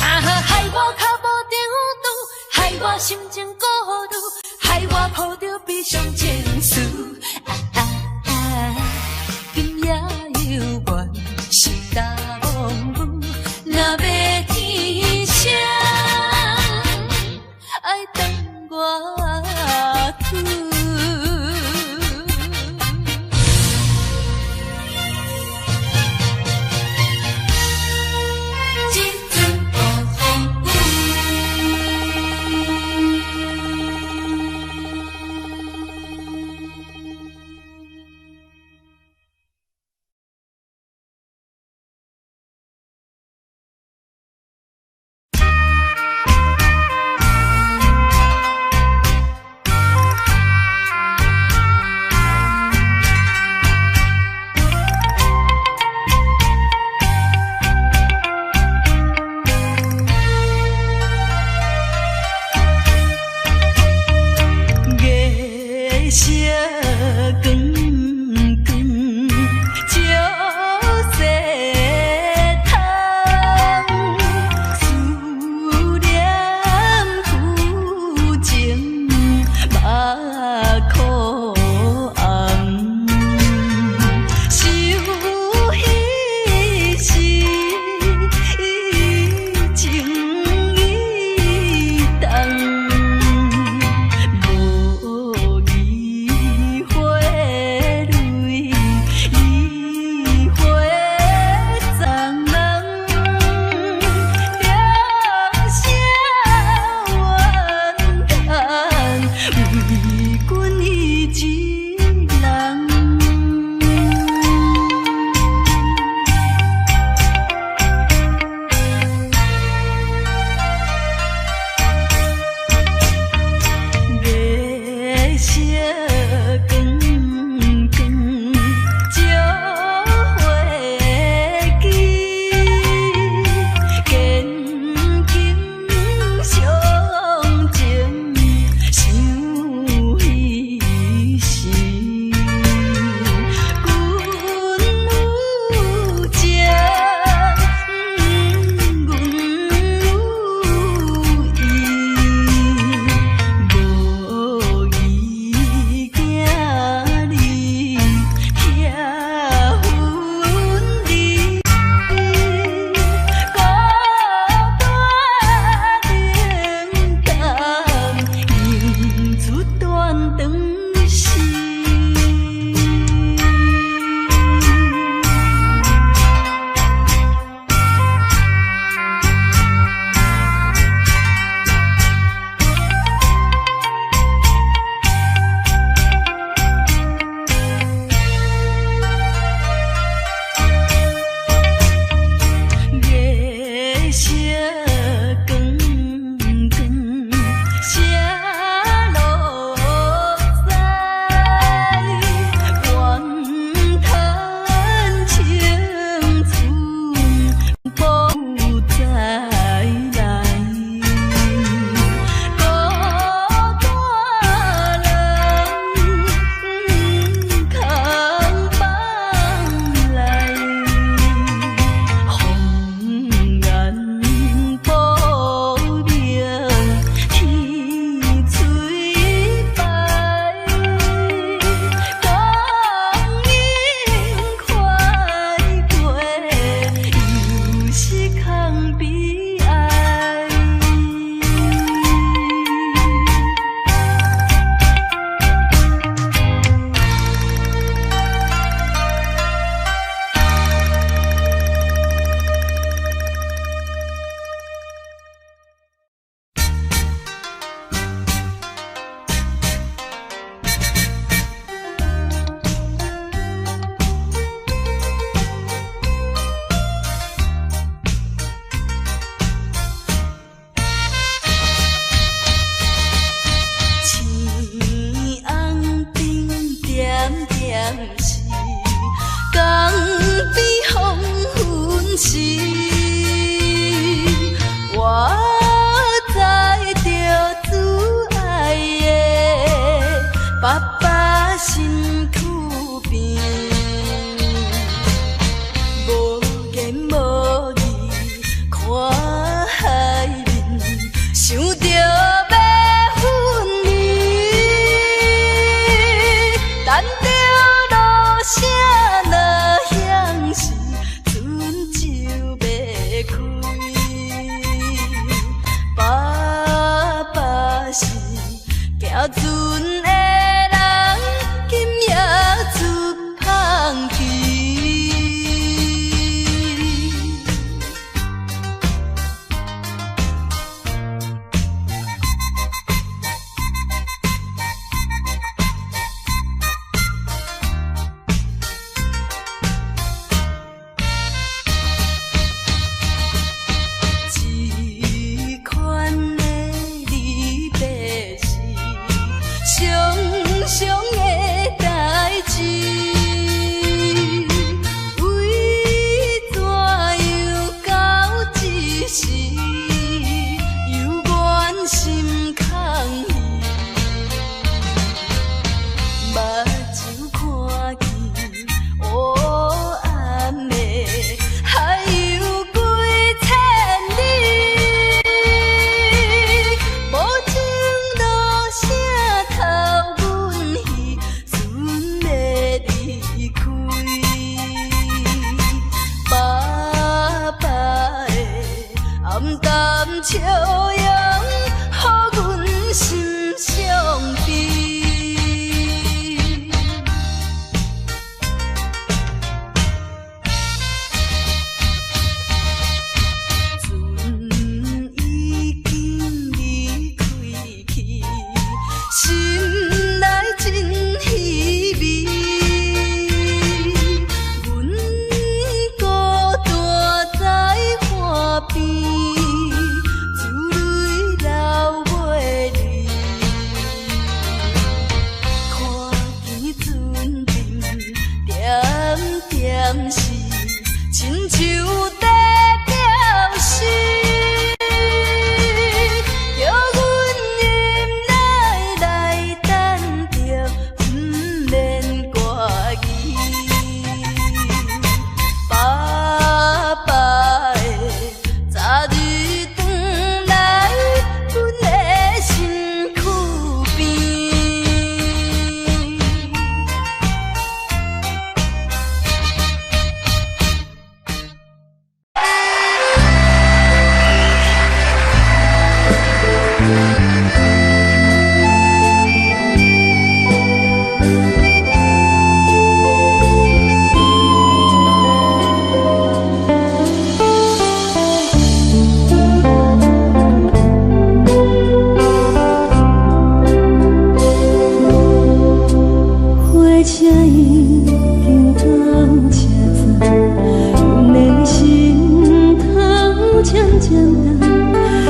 啊，害我跤無張拄，害我心情孤獨，害我抱著悲傷情緒。啊啊啊！今夜猶原是焦毛雨，若欲天晴，愛等偌久。一陣暴風雨。時，江邊黃昏時，我載著主愛的爸爸身軀邊，無言無語看海面，想著欲分離，等著露聲若響時，船就欲開。爸爸是行船的人，今夜出芳去。這款的離別是常常的代誌，為怎樣到這時猶原心空虛？目睭看見烏暗的海洋幾千里，無情露聲偷阮魚，船欲離開。爸爸的暗淡笑容，予阮心傷悲。船已經離開去，心內真稀微。阮孤單在岸邊，珠淚流袂離。看見船陣點點是，親像在表示，叫阮忍耐來等著，毋免掛記。爸爸的早日轉來，阮的身軀邊。火車已經到車站，阮的心頭漸漸重，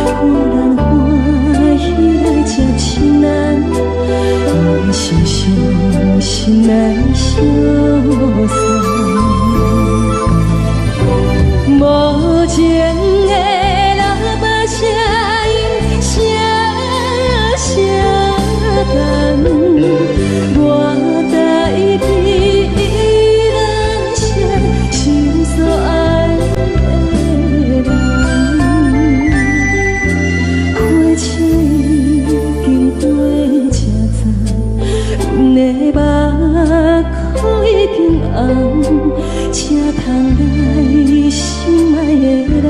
看人歡喜來接親人，阮是傷心來相送。無情的喇叭聲音，聲聲重，我代替伊人生心所愛的人。火車已經過車站，阮的目眶已經紅，車窗內心愛的人，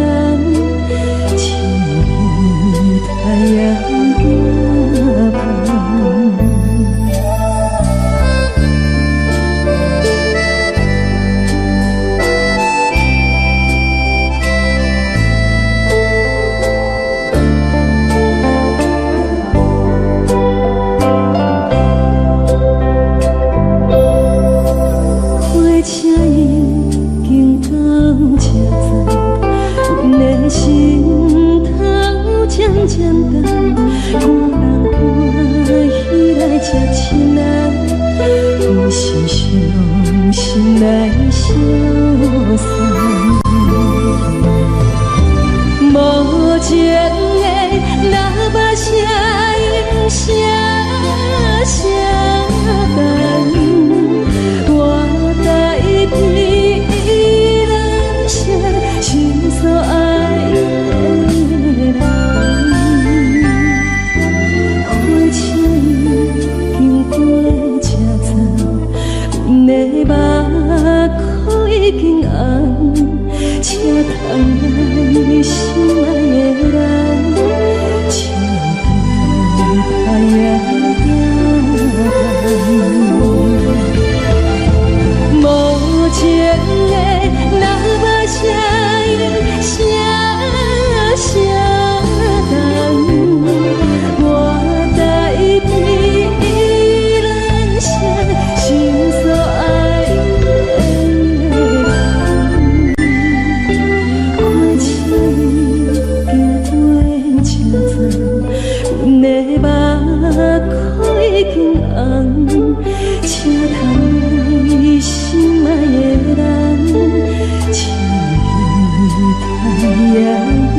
親像太陽鏡旁。火車已經到車站，阮的來相送。無情的喇叭聲音聲聲等，我代替咱誰心所愛的人。火車已經過車站，阮的目眶已經紅，車窗內心愛的人，笑太也等。無情的喇叭聲音聲聲等，我代替咱誰心所愛的人。火車已經過車站，阮的目眶已經紅，車窗內心愛的人，笑太也等。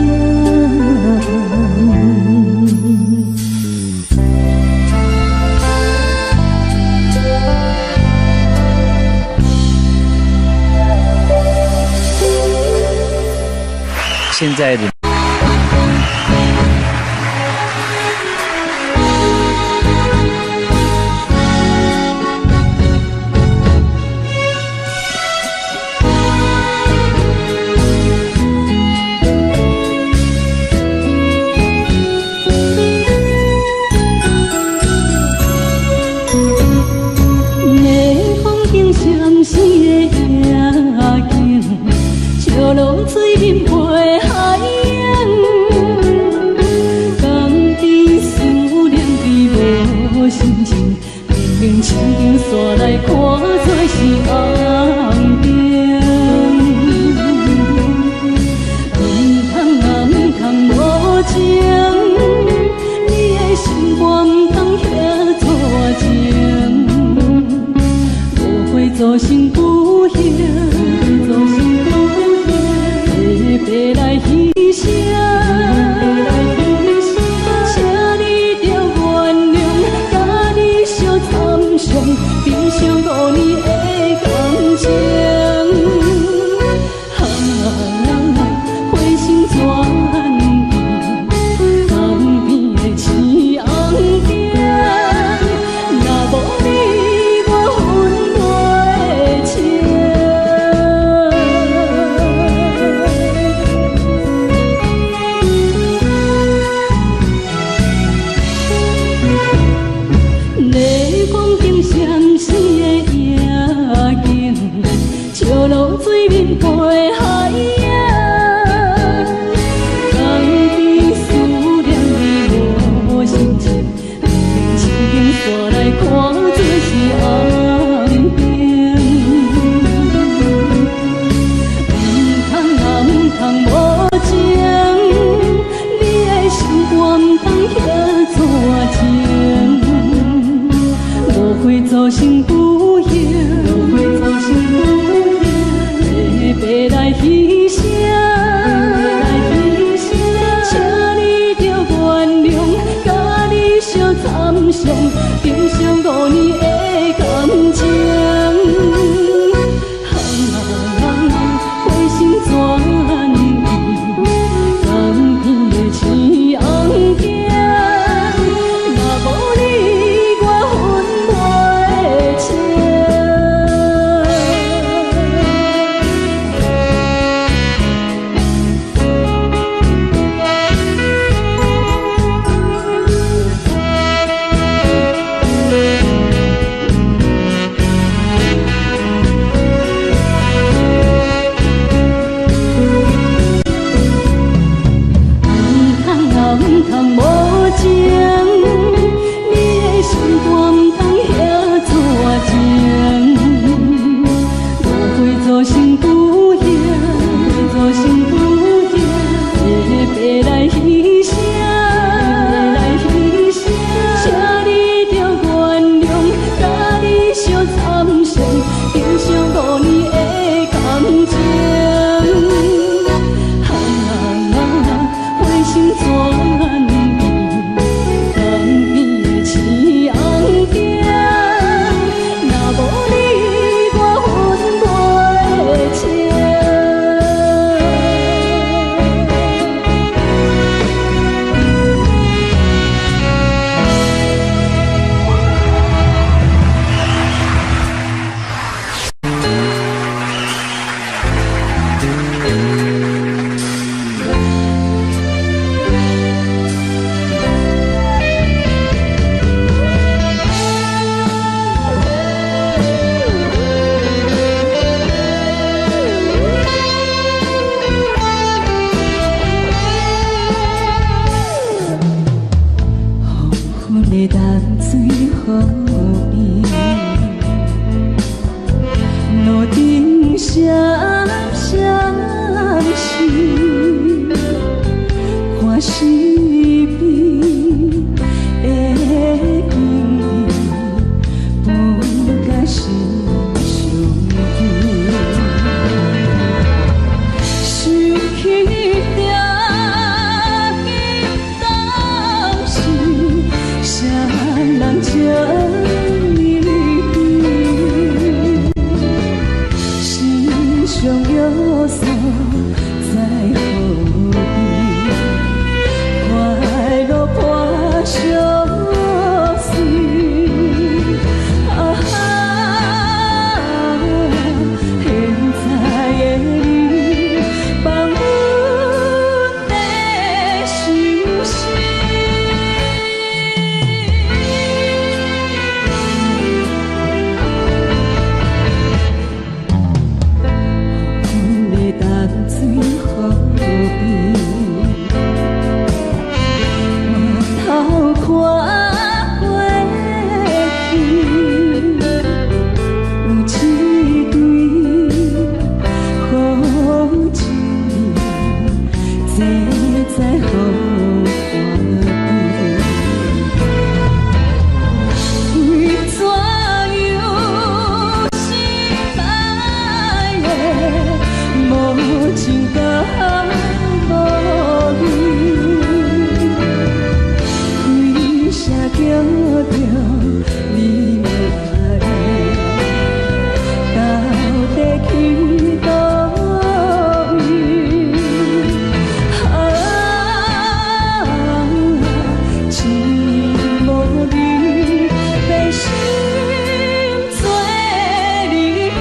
現在的。晚風景閃閃的夜景，石落水面陪海洋。甘甜思念伫無心情，明明親像煞來看做是紅燈。毋通啊毋通無情，你的心肝毋通遐怎情？誤會造成不幸，造成不幸，白白來犧牲，請你著原諒，佮你相參詳，珍惜5年的感情。啊，回心轉意，江邊的青紅燈，若無你，我分袂清。夜光燈閃閃的夜景，石落水面陪海洋。江邊思念你無心情，明明親像煞來看做是紅燈。毋通啊毋通無情，你的心肝毋通遐怎情？誤會造成不幸，誤會造成不幸，白白來犧閃閃時，看身邊的光陰，不甲心相見。想起定心當時，誰人將你記？心上有所在何地？快樂伴相隨。啊，現在的你，放阮的相思。阮的淡水河邊，回頭看過去，有一對好情人，坐在河岸邊。為怎樣心愛的無情甲無義？為啥叫著你名字？到底去佗位？啊，情無你，白心做離去。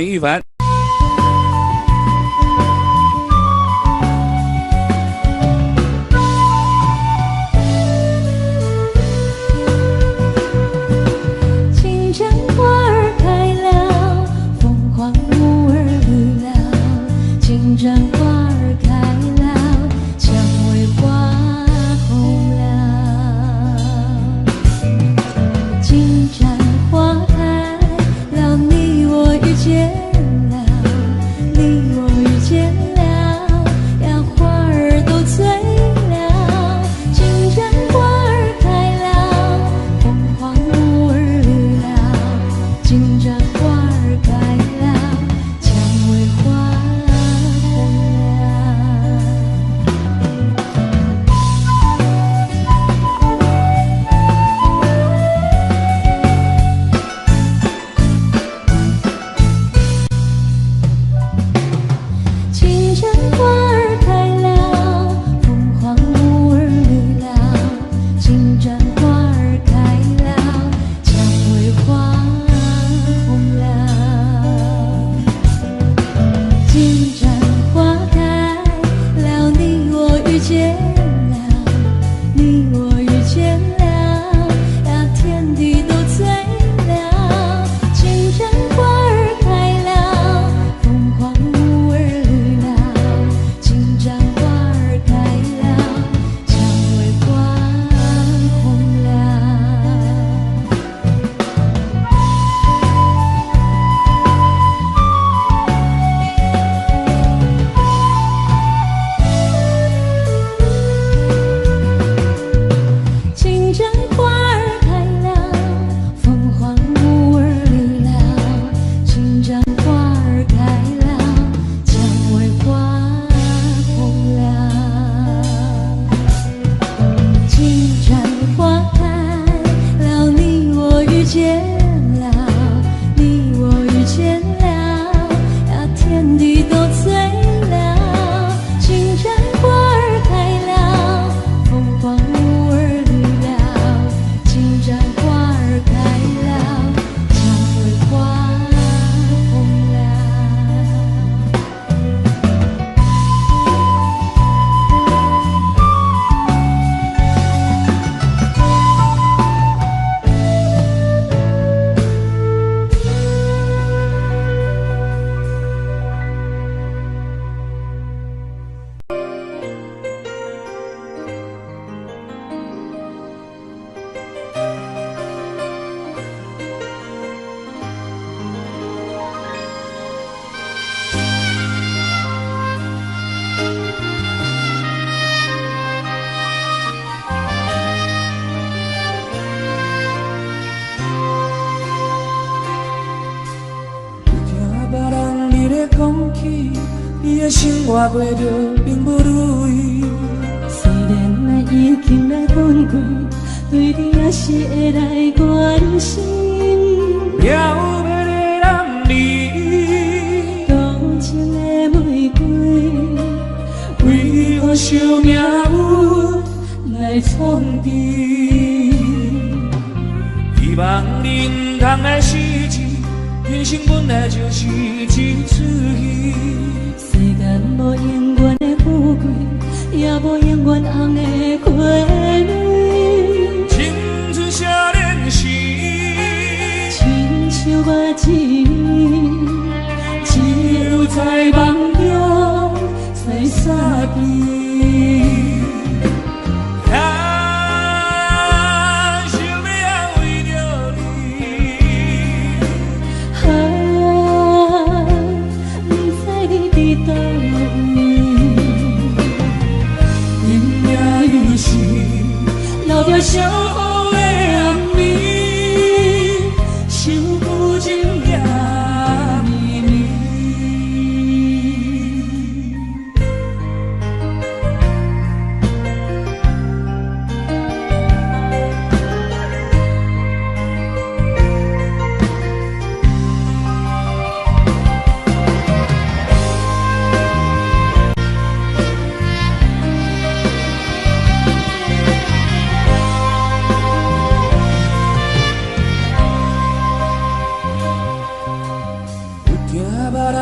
迎玉凡。金盏花兒開了，鳳凰木兒綠了，金盞花兒開了，薔薇花紅了。金盞花開了，你我遇見了，你我遇見了，呀，花兒都醉了。金盞花兒開了，鳳凰木兒綠了，金盞花兒開了，薔薇花紅了。金盞花兒開了，鳳凰木兒綠了，金盞花兒開了，薔薇花紅了。金盞花開了，你我遇見了，你我遇見了，呀，天地都醉了。金盞花兒開了，鳳凰木兒綠了，金盞花兒開了，薔薇花紅了。金盞花兒開了，鳳凰木兒綠了，金盞花兒開了，薔薇花紅了。金盞花開了，你我遇見了，你我遇見了，呀，天地都醉了。金盞花兒開了，鳳凰木兒綠了，金盞花兒開了，薔薇花紅了。有聽別人伫咧講起，你的生活過著並不如意。雖然咱已經來分開，對你也是會來關心。了欲的男兒，多情的玫瑰，為何受命運來創治？希望你毋通來失志，人生本來就是一齣戲。世間無永遠的富貴，也無永遠紅的花蕊。青春少年時，親像我一暝，只有在夢中再相見。啊，想欲安慰著你，啊，不知你佇佗位，陰影猶是留著寂寞的暗暝，相久情也綿綿。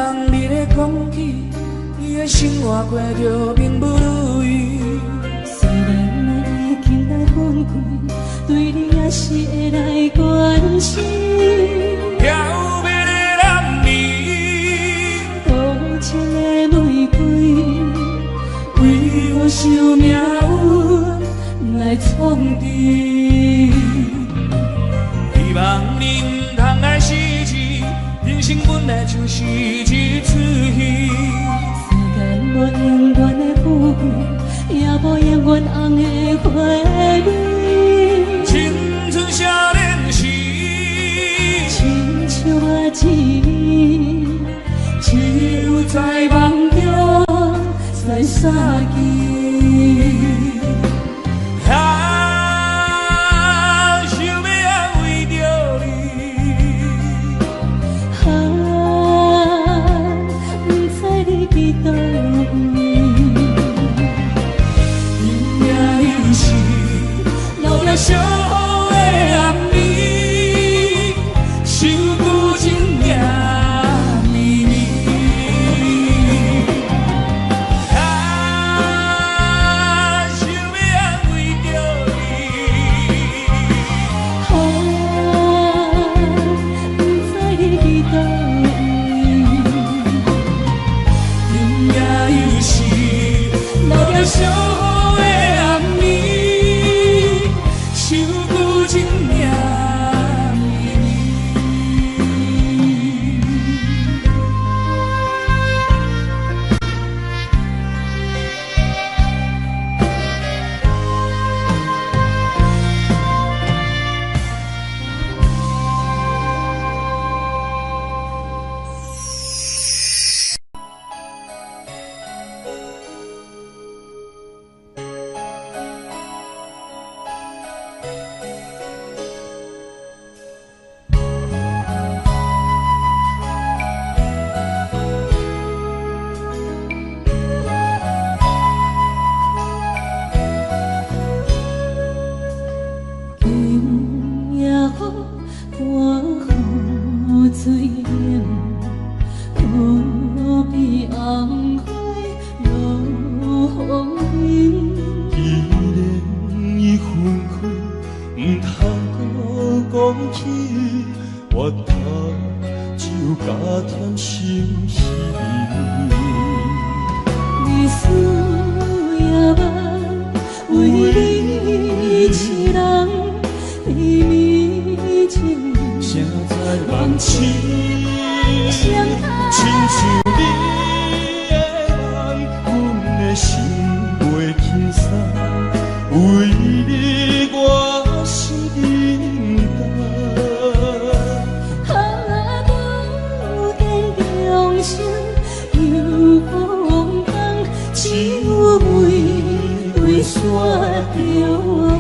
冬日的空氣，你的生活過著並不如意。雖然咱已經來分開，對你也是會來關心。飄逸的男兒，多情的玫瑰，為我受命運來創治。希望你毋通來失志，人生本來就是一出戲。世間無永遠的富貴，也無永遠紅的花蕊。青春少年時，親像我一暝，只有在夢中再相見。啊，想欲安慰著你，啊，不知你佇佗位。今夜又是落了小雨的暗暝，想舊情霰綿綿。啊，想欲安慰著你，啊，不知你佇佗位。今夜又是落了小雨的暗暝，想舊情霰綿綿。今夜雨寒雨水冷，可比紅花落風景。既然已分開，毋通閣講起，回頭只有加添心稀。日思夜夢，為你一人秘密情意，誰在夢醒，相親像你的夢，阮的心袂輕鬆，為你我心沉重。啊，無見長生又風冬，只有玫瑰雪中紅。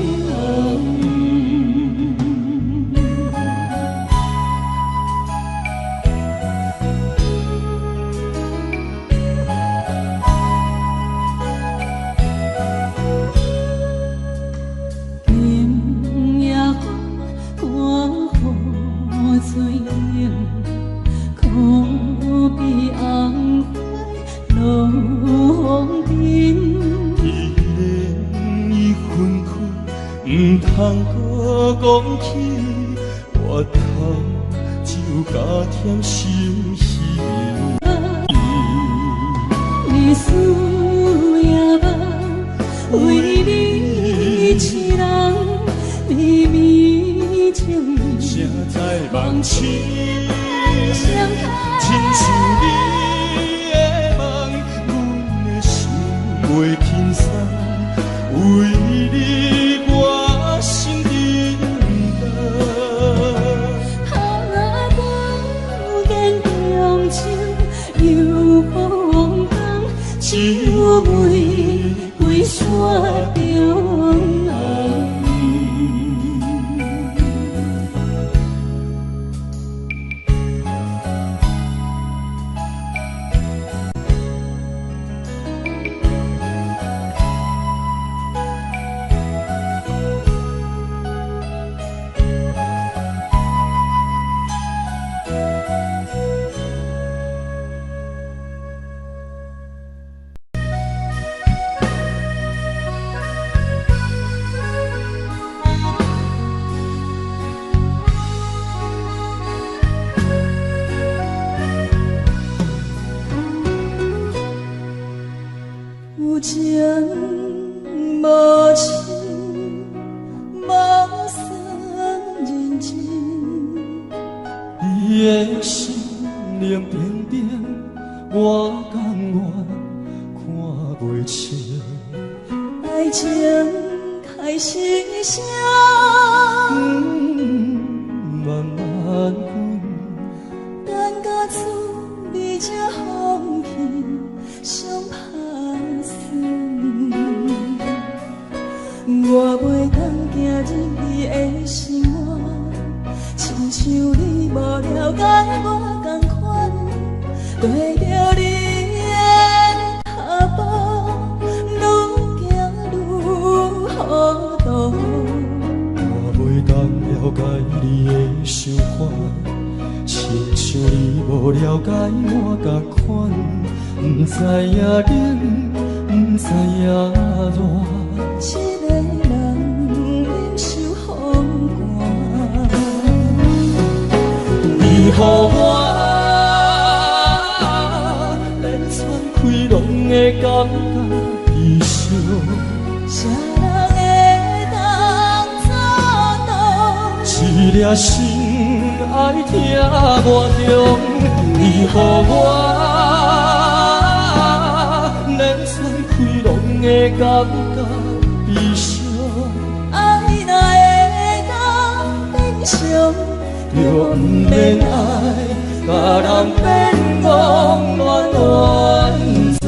今夜雨寒雨水冷，可比紅花落風景。既然已分開，毋通閣講起，回頭只有加添心稀。日思夜夢，為你一人秘密情意，誰在夢醒，相親像你的夢，阮的心袂輕鬆，為你我心沉重。啊，無見長情又風冬，只有玫瑰雪中紅。情無深，無算認真。你的心冷冰冰，我甘願看袂清。愛情開始啥？慢慢滾。等到滋味才放棄，傷拍酸。我袂當行入你的生活，親像你無了解我仝款，跟著你的跤步，愈行愈糊塗。我袂當了解你的想法，親像你無了解我仝款，毋知影冷，毋知影熱。一个人忍受風寒。你予我連喘氣攏會感覺悲傷。啥人會當做到？一粒心愛疼偌重，你予我連喘氣攏會感覺悲傷。愛若會當變傷，就毋免愛，共人變戇亂怨總。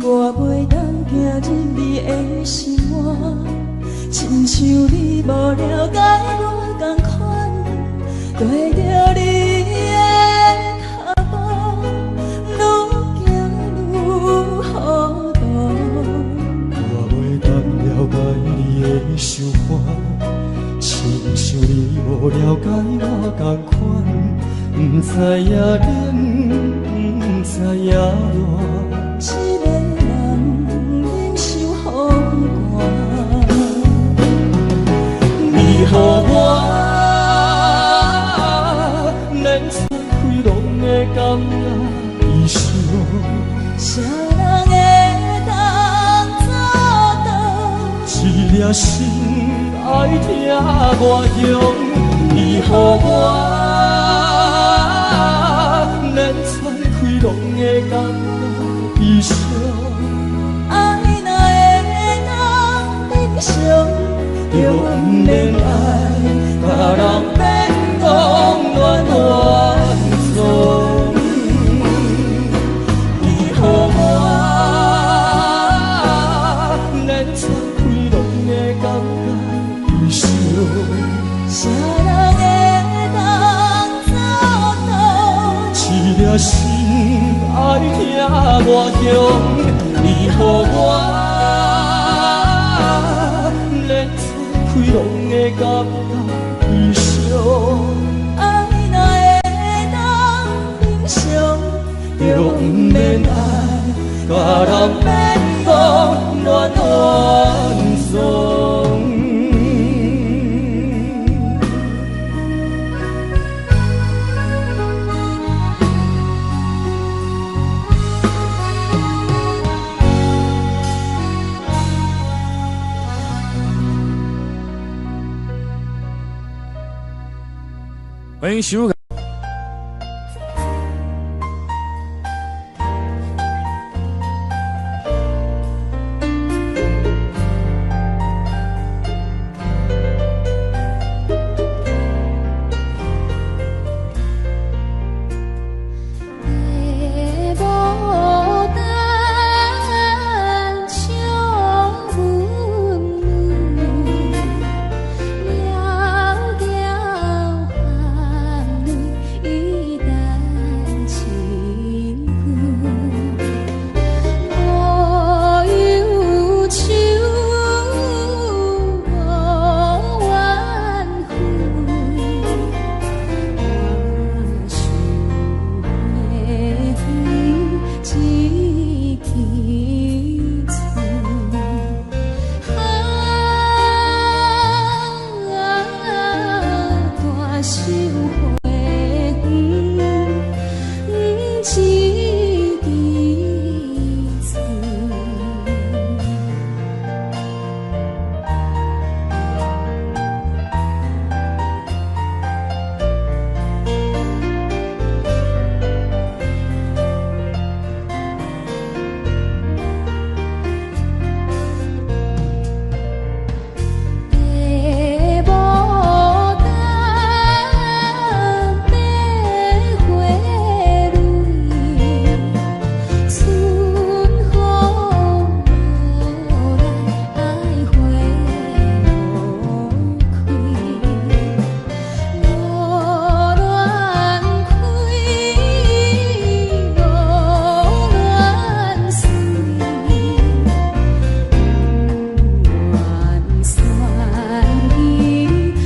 我袂當行入你的生活，親像你無了解我仝款，跟著你的跤步，愈行愈糊塗。我袂當了解你的想法，親像你無了解我仝款，毋知影冷，毋知影熱。一個人忍受風寒。你予我連喘氣攏會感覺悲傷。啥人會當做到？一粒心愛疼偌重，你予我連喘氣攏會感覺悲傷。愛若會當變傷，就毋免愛，共人變戇亂怨總。你予我連喘氣攏會感覺悲傷。啥人會當做到？一粒心愛疼偌重，你予我連喘氣攏會感覺悲傷。愛若會當變傷，就毋免愛，共人變戇亂怨總。歡迎收看。夜無等笑阮母，遙遙盼女。花園，一支喙。爸母等白花蕊，春風來愛花無開，無亂開，無亂水。願選伊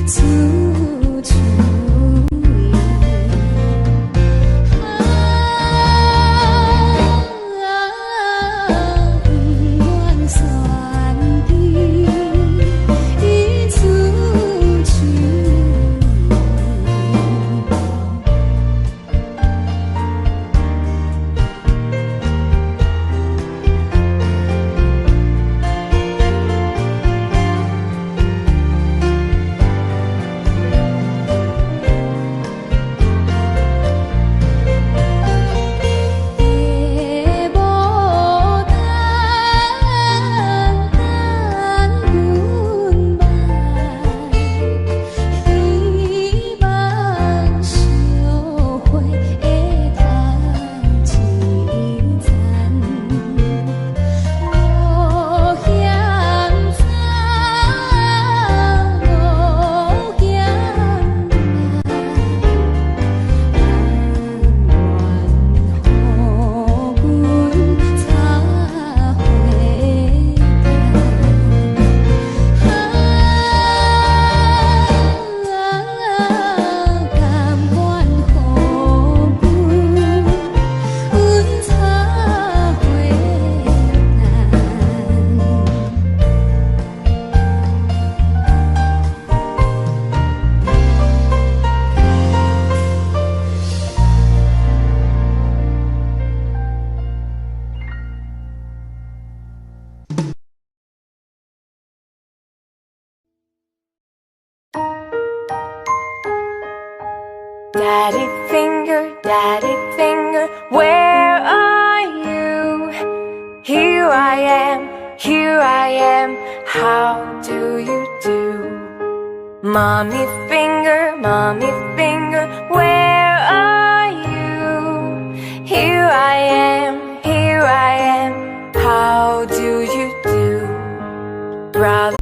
出手啊，願選伊出手。爸母等等阮來，希望相會會通一層。無嫌早，無嫌晚，但願予阮插花等。啊，甘願予阮插花等。 Daddy finger, daddy finger, where are you? Here I am, here I am, how do you do? Mommy finger, mommy finger, where are you? Here I am, here I am, how do you do? Brother